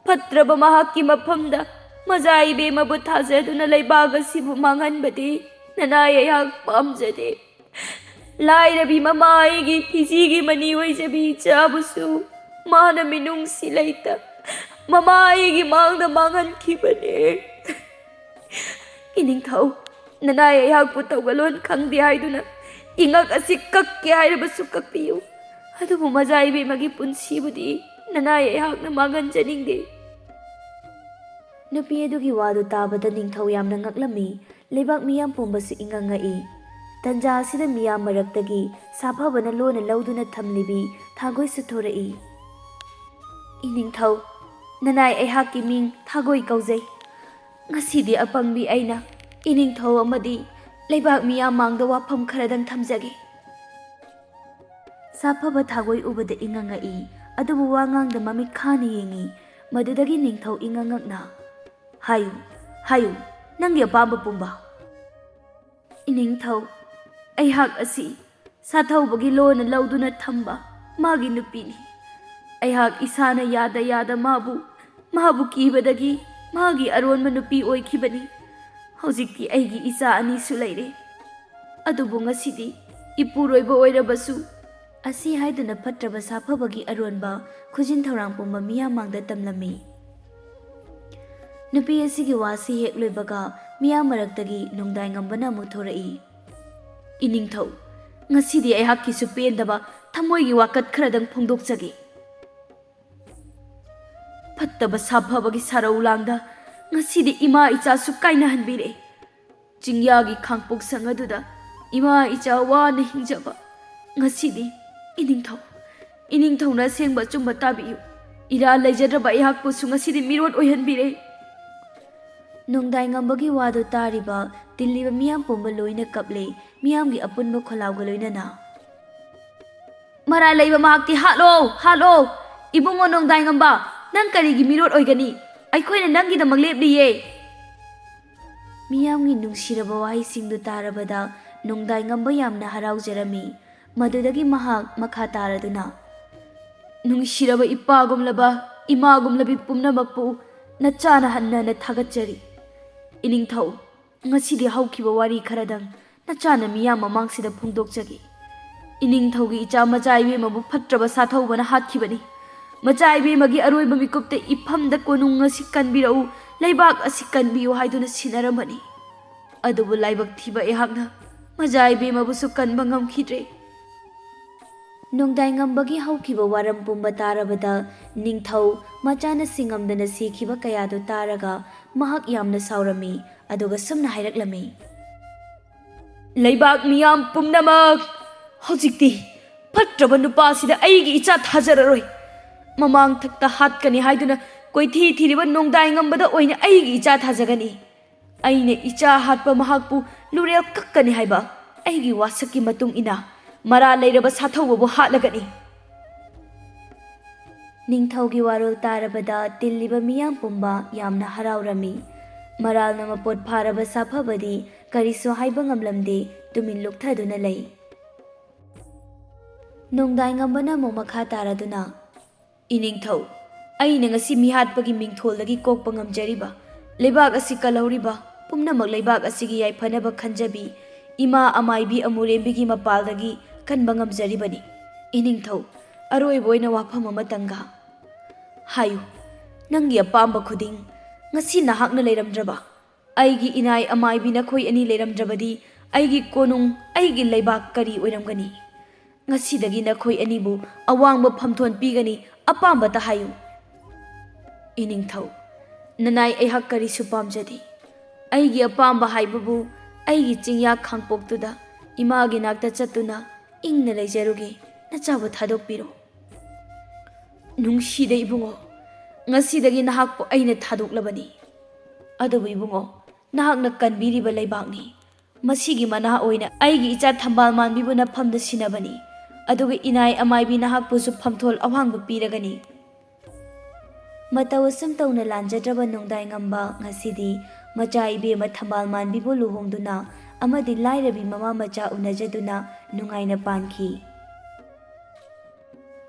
ꯐꯠꯇ꯭ꯔꯕ ꯃꯍꯥꯛꯀꯤ ꯃꯐꯝꯗ ꯃꯖꯥ ꯏꯕꯦꯝꯃꯕꯨ ꯊꯥꯖꯗꯨꯅ ꯂꯩꯕꯥꯛ ꯑꯁꯤꯕꯨ ꯃꯥꯡꯍꯟꯕꯗꯤ ꯅꯅꯥꯏ ꯑꯩꯍꯥꯛ ꯄꯥꯝꯖꯗꯦ꯫ ꯂꯥꯏꯔꯕꯤ ꯃꯃꯥ ꯑꯩꯒꯤ ꯐꯤꯖꯤꯒꯤ ꯃꯅꯤ ꯑꯣꯏꯖꯕꯤ ꯏꯆꯥꯕꯨꯁꯨ ꯃꯥꯅ ꯃꯤꯅꯨꯡꯁꯤ ꯂꯩꯇ ꯃꯃꯥ ꯑꯩꯒꯤ ꯃꯥꯡꯗ ꯃꯥꯡꯍꯟꯈꯤꯕꯅꯦ꯫ ꯏꯅꯤꯡꯊꯧ, ꯅꯅꯥꯏ ꯑꯩꯍꯥꯛꯄꯨ ꯇꯧꯒꯂꯣꯟ ꯈꯪꯗꯦ ꯍꯥꯏꯗꯨꯅ ꯏꯉꯛ ꯑꯁꯤ ꯀꯛꯀꯦ ꯍꯥꯏꯔꯕꯁꯨ ꯀꯛꯄꯤꯌꯨ, ꯑꯗꯨꯕꯨ ꯃꯖꯥ ꯏꯕꯦꯝꯃꯒꯤ ꯄꯨꯟꯁꯤꯕꯨꯗꯤ ꯅꯅꯥꯏ ꯑꯩꯍꯥꯛꯅ ꯃꯥꯡꯍꯟꯖꯅꯤꯡꯗꯦ꯫" ꯅꯨꯄꯤ ꯑꯗꯨꯒꯤ ꯋꯥꯗꯨ ꯇꯥꯕꯗ ꯅꯤꯡꯊꯧ ꯌꯥꯝꯅ ꯉꯛꯂꯝꯃꯤ꯫ ꯂꯩꯕꯥꯛ ꯃꯤꯌꯥꯝ ꯄꯨꯝꯕꯁꯨ ꯏꯉꯛ ꯉꯛꯏ꯫ ꯇꯟꯖꯥ ꯑꯁꯤꯗ ꯃꯤꯌꯥꯝ ꯃꯔꯛꯇꯒꯤ ꯁꯥꯐꯕꯅ ꯂꯣꯟꯅ ꯂꯧꯗꯨꯅ ꯊꯝꯂꯤꯕꯤ ꯊꯥꯒꯣꯏꯁꯨ ꯊꯣꯔꯛꯏ꯫ "ꯏꯅꯤꯡꯊꯧ, ꯅꯅꯥꯏ ꯑꯩꯍꯥꯛꯀꯤ ꯃꯤꯡ ꯊꯥꯒꯣꯏ ꯀꯧꯖꯩ꯫ ꯉꯁꯤꯗꯤ ꯑꯄꯪꯕꯤ ꯑꯩꯅ ꯏꯅꯤꯡꯊꯧ ꯑꯃꯗꯤ ꯂꯩꯕꯥꯛ ꯃꯤꯌꯥꯝ ꯃꯥꯡꯗ ꯋꯥꯐꯝ ꯈꯔꯗꯪ ꯊꯝꯖꯒꯦ꯫" ꯁꯥꯐꯕ ꯊꯥꯒꯣꯏ ꯎꯕꯗ ꯏꯉꯛ ꯉꯛꯏ, ꯑꯗꯨꯕꯨ ꯋꯥ ꯉꯥꯡꯗ ꯃꯃꯤꯠ ꯈꯥꯅ ꯌꯦꯡꯏ꯫ ꯃꯗꯨꯗꯒꯤ ꯅꯤꯡꯊꯧ ꯏꯉꯛ ꯉꯛꯅ, "ꯍꯥꯏꯌꯨ, ꯍꯥꯏꯌꯨ, ꯅꯪꯒꯤ ꯑꯄꯥꯝꯕ ꯄꯨꯝꯕ꯫ ꯏꯅꯤꯡꯊꯧ, ꯑꯩꯍꯥꯛ ꯑꯁꯤ ꯁꯥꯊꯧꯕꯒꯤ ꯂꯣꯟꯅ ꯂꯧꯗꯨꯅ ꯊꯝꯕ ꯃꯥꯒꯤ ꯅꯨꯄꯤꯅꯤ꯫ ꯑꯩꯍꯥꯛ ꯏꯁꯥꯅ ꯌꯥꯗ ꯌꯥꯗ ꯃꯥꯕꯨ, ꯃꯥꯕꯨ ꯀꯤꯕꯗꯒꯤ ꯃꯥꯒꯤ ꯑꯔꯣꯟꯕ ꯅꯨꯄꯤ ꯑꯣꯏꯈꯤꯕꯅꯤ꯫ ꯍꯧꯖꯤꯛꯇꯤ ꯑꯩꯒꯤ ꯏꯆꯥ ꯑꯅꯤꯁꯨ ꯂꯩꯔꯦ꯫ ꯑꯗꯨꯕꯨ ꯉꯁꯤꯗꯤ ꯏꯄꯨꯔꯣꯏꯕ ꯑꯣꯏꯔꯕꯁꯨ꯫ ꯑꯁꯤ ꯍꯥꯏꯗꯨꯅ ꯐꯠꯇ꯭ꯔꯕ ꯁꯥꯐꯕꯒꯤ ꯑꯔꯣꯟꯕ ꯈꯨꯖꯤꯟ ꯊꯧꯔꯥꯡ ꯄꯨꯝꯕ ꯃꯤꯌꯥꯝ ꯃꯥꯡꯗ ꯇꯝꯂꯝꯃꯤ꯫ ꯅꯨꯄꯤ ꯑꯁꯤꯒꯤ ꯋꯥꯁꯤ ꯍꯦꯛ ꯂꯣꯏꯕꯒ ꯃꯤꯌꯥꯝ ꯃꯔꯛꯇꯒꯤ ꯅꯣꯡꯗꯥꯏ ꯉꯝꯕꯅ ꯑꯃꯨꯛ ꯊꯣꯔꯛꯏ꯫ ꯏꯅꯤꯡꯊꯧ, ꯉꯁꯤꯗꯤ ꯑꯩꯍꯥꯛꯀꯤꯁꯨ ꯄꯦꯟꯗꯕ ꯊꯃꯣꯏꯒꯤ ꯋꯥꯀꯠ ꯈꯔꯗꯪ ꯐꯣꯡꯗꯣꯛꯆꯒꯦ꯫ ꯐꯠꯇꯕ ꯁꯥꯐꯕꯒꯤ ꯁꯥꯔꯧ ꯂꯥꯡꯗ ꯉꯁꯤꯗꯤ ꯏꯃꯥ ꯏꯆꯥꯁꯨ ꯀꯥꯏꯅꯍꯟꯕꯤꯔꯦ꯫ ꯆꯤꯡꯌꯥꯒꯤ ꯈꯥꯡꯄꯣꯛꯁꯪ ꯑꯗꯨꯗ ꯏꯃꯥ ꯏꯆꯥ ꯋꯥꯅ ꯍꯤꯡꯖꯕ ꯉꯁꯤꯗꯤ ꯏꯅꯤꯡꯊꯧ, ꯏꯅꯤꯡꯊꯧꯅ ꯑꯁꯦꯡꯕ ꯑꯆꯨꯝꯕ ꯇꯥꯕꯤꯌꯨ꯫ ꯏꯔꯥꯜ ꯂꯩꯖꯗ꯭ꯔꯕ ꯑꯩꯍꯥꯛꯄꯨꯁꯨ ꯉꯁꯤꯗꯤ ꯃꯤꯔꯣꯠ ꯑꯣꯏꯍꯟꯕꯤꯔꯦ꯫ ꯅꯣꯡꯗꯥꯏ ꯉꯝꯕꯒꯤ ꯋꯥꯗꯨ ꯇꯥꯔꯤꯕ ꯇꯤꯜꯂꯤꯕ ꯃꯤꯌꯥꯝ ꯄꯨꯝꯕ ꯂꯣꯏꯅ ꯀꯞꯂꯦ, ꯃꯤꯌꯥꯝꯒꯤ ꯑꯄꯨꯟꯕ ꯈꯣꯜꯂꯥꯎꯒ ꯂꯣꯏꯅꯅ꯫ ꯃꯔꯥꯜ ꯂꯩꯕ ꯃꯍꯥꯛꯇꯤ ꯍꯥꯠꯂꯣ, ꯍꯥꯠꯂꯣ! ꯏꯕꯨꯡꯉꯣ ꯅꯣꯡꯗꯥꯏꯉꯝꯕ, ꯅꯪ ꯀꯔꯤꯒꯤ ꯃꯤꯔꯣꯠ ꯑꯣꯏꯒꯅꯤ? ꯑꯩꯈꯣꯏꯅ ꯅꯪꯒꯤꯗꯃꯛ ꯂꯦꯞꯂꯤꯌꯦ꯫ ꯃꯤꯌꯥꯝꯒꯤ ꯅꯨꯡꯁꯤꯔꯕ ꯋꯥꯍꯩꯁꯤꯡꯗꯨ ꯇꯥꯔꯕꯗ ꯅꯣꯡꯗꯥꯏꯉꯝꯕ ꯌꯥꯝꯅ ꯍꯔꯥꯎꯖꯔꯝꯃꯤ꯫ ꯃꯗꯨꯗꯒꯤ ꯃꯍꯥꯛ ꯃꯈꯥ ꯇꯥꯔꯗꯨꯅ, ꯅꯨꯡꯁꯤꯔꯕ ꯏꯄꯥꯒꯨꯝꯂꯕ, ꯏꯃꯥꯒꯨꯝꯂꯕꯤ ꯄꯨꯝꯅꯃꯛꯄꯨ ꯅꯆꯥꯅ ꯍꯟꯅ ꯍꯟꯅ ꯊꯥꯒꯠꯆꯔꯤ꯫ ꯏꯅꯤꯡꯊꯧ, ꯉꯁꯤꯗꯤ ꯍꯧꯈꯤꯕ ꯋꯥꯔꯤ ꯈꯔꯗꯪ ꯅꯆꯥꯅ ꯃꯤꯌꯥꯝ ꯃꯃꯥꯡꯁꯤꯗ ꯐꯣꯡꯗꯣꯛꯆꯒꯦ꯫ ꯏꯅꯤꯡꯊꯧꯒꯤ ꯏꯆꯥ ꯃꯆꯥ ꯏꯕꯦꯝꯃꯕꯨ ꯐꯠꯇ꯭ꯔꯕ ꯁꯥꯊꯧꯕꯅ ꯍꯥꯠꯈꯤꯕꯅꯤ꯫ ꯃꯆꯥ ꯏꯕꯦꯝꯃꯒꯤ ꯑꯔꯣꯏꯕ ꯃꯤꯀꯨꯞꯇ ꯏꯐꯝꯗ ꯀꯣꯅꯨꯡ ꯑꯁꯤ ꯀꯟꯕꯤꯔꯛꯎ, ꯂꯩꯕꯥꯛ ꯑꯁꯤ ꯀꯟꯕꯤꯌꯨ ꯍꯥꯏꯗꯨꯅ ꯁꯤꯟꯅꯔꯝꯕꯅꯤ꯫ ꯑꯗꯨꯕꯨ ꯂꯥꯏꯕꯛ ꯊꯤꯕ ꯑꯩꯍꯥꯛꯅ ꯃꯆꯥ ꯏꯕꯦꯝꯃꯕꯨꯁꯨ ꯀꯟꯕ ꯉꯝꯈꯤꯗ꯭ꯔꯦ꯫ ꯅꯣꯡꯗꯥꯏꯉꯝꯕꯒꯤ ꯍꯧꯈꯤꯕ ꯋꯥꯔꯝ ꯄꯨꯝꯕ ꯇꯥꯔꯕꯗ ꯅꯤꯡꯊꯧ ꯃꯆꯥꯅ ꯁꯤꯡꯉꯝꯗꯅ ꯁꯤꯈꯤꯕ ꯀꯌꯥꯗꯨ ꯇꯥꯔꯒ ꯃꯍꯥꯛ ꯌꯥꯝꯅ ꯁꯥꯎꯔꯝꯃꯤ, ꯑꯗꯨꯒ ꯁꯨꯝꯅ ꯍꯥꯏꯔꯛꯂꯝꯃꯤ꯫ ꯂꯩꯕꯥꯛ ꯃꯤꯌꯥꯝ ꯄꯨꯝꯅꯃꯛ, ꯍꯧꯖꯤꯛꯇꯤ ꯐꯠꯇ꯭ꯔꯕ ꯅꯨꯄꯥꯁꯤꯗ ꯑꯩꯒꯤ ꯏꯆꯥ ꯊꯥꯖꯔꯔꯣꯏ꯫ ꯃꯃꯥꯡ ꯊꯛꯇ ꯍꯥꯠꯀꯅꯤ ꯍꯥꯏꯗꯨꯅ ꯀꯣꯏꯊꯤ ꯊꯤꯔꯤꯕ ꯅꯣꯡꯗꯥꯏꯉꯝꯕꯗ ꯑꯣꯏꯅ ꯑꯩꯒꯤ ꯏꯆꯥ ꯊꯥꯖꯒꯅꯤ꯫ ꯑꯩꯅ ꯏꯆꯥ ꯍꯥꯠꯄ ꯃꯍꯥꯛꯄꯨ ꯂꯨꯔꯦꯜ ꯀꯛꯀꯅꯤ ꯍꯥꯏꯕ ꯑꯩꯒꯤ ꯋꯥꯁꯛꯀꯤ ꯃꯇꯨꯡ ꯏꯟꯅ ꯃꯔꯥꯜ ꯂꯩꯔꯕ ꯁꯥꯊꯧꯕꯕꯨ ꯍꯥꯠꯂꯒꯅꯤ꯫ ꯅꯤꯡꯊꯧꯒꯤ ꯋꯥꯔꯣꯜ ꯇꯥꯔꯕꯗ ꯇꯤꯜꯂꯤꯕ ꯃꯤꯌꯥꯝ ꯄꯨꯝꯕ ꯌꯥꯝꯅ ꯍꯔꯥꯎꯔꯝꯃꯤ꯫ ꯃꯔꯥꯜꯅ ꯃꯄꯣꯠ ꯐꯥꯔꯕ ꯁꯥꯐꯕꯗꯤ ꯀꯔꯤꯁꯨ ꯍꯥꯏꯕ ꯉꯝꯂꯝꯗꯦ, ꯇꯨꯃꯤꯟ ꯂꯨꯞꯊꯗꯨꯅ ꯂꯩ꯫ ꯅꯣꯡꯗꯥꯏꯉꯝꯕꯅ ꯑꯃꯨꯛ ꯃꯈꯥ ꯇꯥꯔꯗꯨꯅ, "ꯏꯅꯤꯡꯊꯧ, ꯑꯩꯅ ꯉꯁꯤ ꯃꯤꯍꯥꯠꯄꯒꯤ ꯃꯤꯡꯊꯣꯜꯗꯒꯤ ꯀꯣꯛꯄ ꯉꯝꯖꯔꯤꯕ, ꯂꯩꯕꯥꯛ ꯑꯁꯤ ꯀꯜꯍꯧꯔꯤꯕ, ꯄꯨꯝꯅꯃꯛ ꯂꯩꯕꯥꯛ ꯑꯁꯤꯒꯤ ꯌꯥꯏꯐꯅꯕ ꯈꯟꯖꯕꯤ ꯏꯃꯥ ꯑꯃꯥꯏꯕꯤ ꯑꯃꯨꯔꯦꯝꯕꯤꯒꯤ ꯃꯄꯥꯜꯗꯒꯤ ꯀꯟꯕ ꯉꯝꯖꯔꯤꯕꯅꯤ꯫ ꯏꯅꯤꯡꯊꯧ, ꯑꯔꯣꯏꯕ ꯑꯣꯏꯅ ꯋꯥꯐꯝ ꯑꯃꯇꯪꯒ ꯍꯥꯏꯌꯨ, ꯅꯪꯒꯤ ꯑꯄꯥꯝꯕ ꯈꯨꯗꯤꯡ꯫ ꯉꯁꯤ ꯅꯍꯥꯛꯅ ꯂꯩꯔꯝꯗ꯭ꯔꯕ, ꯑꯩꯒꯤ ꯏꯅꯥꯏ ꯑꯃꯥꯏꯕꯤ ꯅꯈꯣꯏ ꯑꯅꯤ ꯂꯩꯔꯝꯗ꯭ꯔꯕꯗꯤ ꯑꯩꯒꯤ ꯀꯣꯅꯨꯡ, ꯑꯩꯒꯤ ꯂꯩꯕꯥꯛ ꯀꯔꯤ ꯑꯣꯏꯔꯝꯒꯅꯤ? ꯉꯁꯤꯗꯒꯤ ꯅꯈꯣꯏ ꯑꯅꯤꯕꯨ ꯑꯋꯥꯡꯕ ꯐꯝꯊꯣꯟ ꯄꯤꯒꯅꯤ, ꯑꯄꯥꯝꯕꯇ ꯍꯥꯏꯌꯨ꯫" "ꯏꯅꯤꯡꯊꯧ, ꯅꯅꯥꯏ ꯑꯩꯍꯥꯛ ꯀꯔꯤꯁꯨ ꯄꯥꯝꯖꯗꯦ꯫ ꯑꯩꯒꯤ ꯑꯄꯥꯝꯕ ꯍꯥꯏꯕꯕꯨ ꯑꯩꯒꯤ ꯆꯤꯡꯌꯥ ꯈꯥꯡꯄꯣꯛꯇꯨꯗ ꯏꯃꯥꯒꯤ ꯅꯥꯛꯇ ꯆꯠꯇꯨꯅ ꯏꯪꯅ ꯂꯩꯖꯔꯨꯒꯦ, ꯅꯆꯥꯕꯨ ꯊꯥꯗꯣꯛꯄꯤꯔꯣ꯫" "ꯅꯨꯡꯁꯤꯗ ꯏꯕꯨꯡꯉꯣ, ꯉꯁꯤꯗꯒꯤ ꯅꯍꯥꯛꯄꯨ ꯑꯩꯅ ꯊꯥꯗꯣꯛꯂꯕꯅꯤ꯫ ꯑꯗꯨꯕꯨ ꯏꯕꯨꯡꯉꯣ, ꯅꯍꯥꯛꯅ ꯀꯟꯕꯤꯔꯤꯕ ꯂꯩꯕꯥꯛꯅꯤ꯫ ꯃꯁꯤꯒꯤ ꯃꯅꯥ ꯑꯣꯏꯅ ꯑꯩꯒꯤ ꯏꯆꯥ ꯊꯝꯕꯥꯜ ꯃꯥꯟꯕꯤꯕꯨ ꯅꯐꯝꯗ ꯁꯤꯟꯅꯕꯅꯤ꯫ ꯑꯗꯨꯒ ꯏꯅꯥꯏ ꯑꯃꯥꯏꯕꯤ ꯅꯍꯥꯛꯄꯨꯁꯨ ꯐꯝꯊꯣꯜ ꯑꯋꯥꯡꯕ ꯄꯤꯔꯒꯅꯤ꯫" ꯃꯇꯧ ꯑꯁꯨꯝ ꯇꯧꯅ ꯂꯥꯟꯖꯗ꯭ꯔꯕ ꯅꯣꯡꯗꯥꯏꯉꯝꯕ ꯉꯁꯤꯗꯤ ꯃꯆꯥ ꯏꯕꯦꯝꯃ ꯊꯝꯕꯥꯜ ꯃꯥꯟꯕꯤꯕꯨ ꯂꯨꯍꯣꯡꯗꯨꯅ ꯑꯃꯗꯤ ꯂꯥꯏꯔꯕꯤ ꯃꯃꯥ ꯃꯆꯥ ꯎꯅꯖꯗꯨꯅ ꯅꯨꯡꯉꯥꯏꯅ ꯄꯥꯟꯈꯤ꯫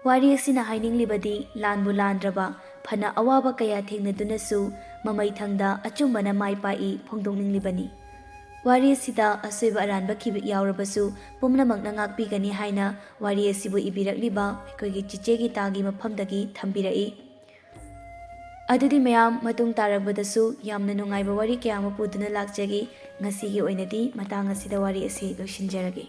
ꯋꯥꯔꯤ ꯑꯁꯤꯅ ꯍꯥꯏꯅꯤꯡꯂꯤꯕꯗꯤ, ꯂꯥꯟꯕꯨ ꯂꯥꯟꯗ꯭ꯔꯕ, ꯐꯅ ꯑꯋꯥꯕ ꯀꯌꯥ ꯊꯦꯡꯅꯗꯨꯅꯁꯨ ꯃꯃꯩꯊꯪꯗ ꯑꯆꯨꯝꯕꯅ ꯃꯥꯏ ꯄꯥꯛꯏ ꯐꯣꯡꯗꯣꯛꯅꯤꯡꯂꯤꯕꯅꯤ꯫ ꯋꯥꯔꯤ ꯑꯁꯤꯗ ꯑꯁꯣꯏꯕ ꯑꯔꯥꯟꯕ ꯈꯤꯕꯤꯛ ꯌꯥꯎꯔꯕꯁꯨ ꯄꯨꯝꯅꯃꯛꯅ ꯉꯥꯛꯄꯤꯒꯅꯤ ꯍꯥꯏꯅ ꯋꯥꯔꯤ ꯑꯁꯤꯕꯨ ꯏꯕꯤꯔꯛꯂꯤꯕ ꯑꯩꯈꯣꯏꯒꯤ ꯆꯤꯆꯦ ꯒꯤꯇꯥꯒꯤ ꯃꯐꯝꯗꯒꯤ ꯊꯝꯕꯤꯔꯛꯏ꯫ ꯑꯗꯨꯗꯤ ꯃꯌꯥꯝ, ꯃꯇꯨꯡ ꯇꯥꯔꯛꯄꯗꯁꯨ ꯌꯥꯝꯅ ꯅꯨꯡꯉꯥꯏꯕ ꯋꯥꯔꯤ ꯀꯌꯥ ꯑꯃ ꯄꯨꯗꯨꯅ ꯂꯥꯛꯆꯒꯦ꯫ ꯉꯁꯤꯒꯤ ꯑꯣꯏꯅꯗꯤ ꯃꯇꯥꯡ ꯑꯁꯤꯗ ꯋꯥꯔꯤ ꯑꯁꯤ ꯂꯣꯏꯁꯤꯟꯖꯔꯒꯦ꯫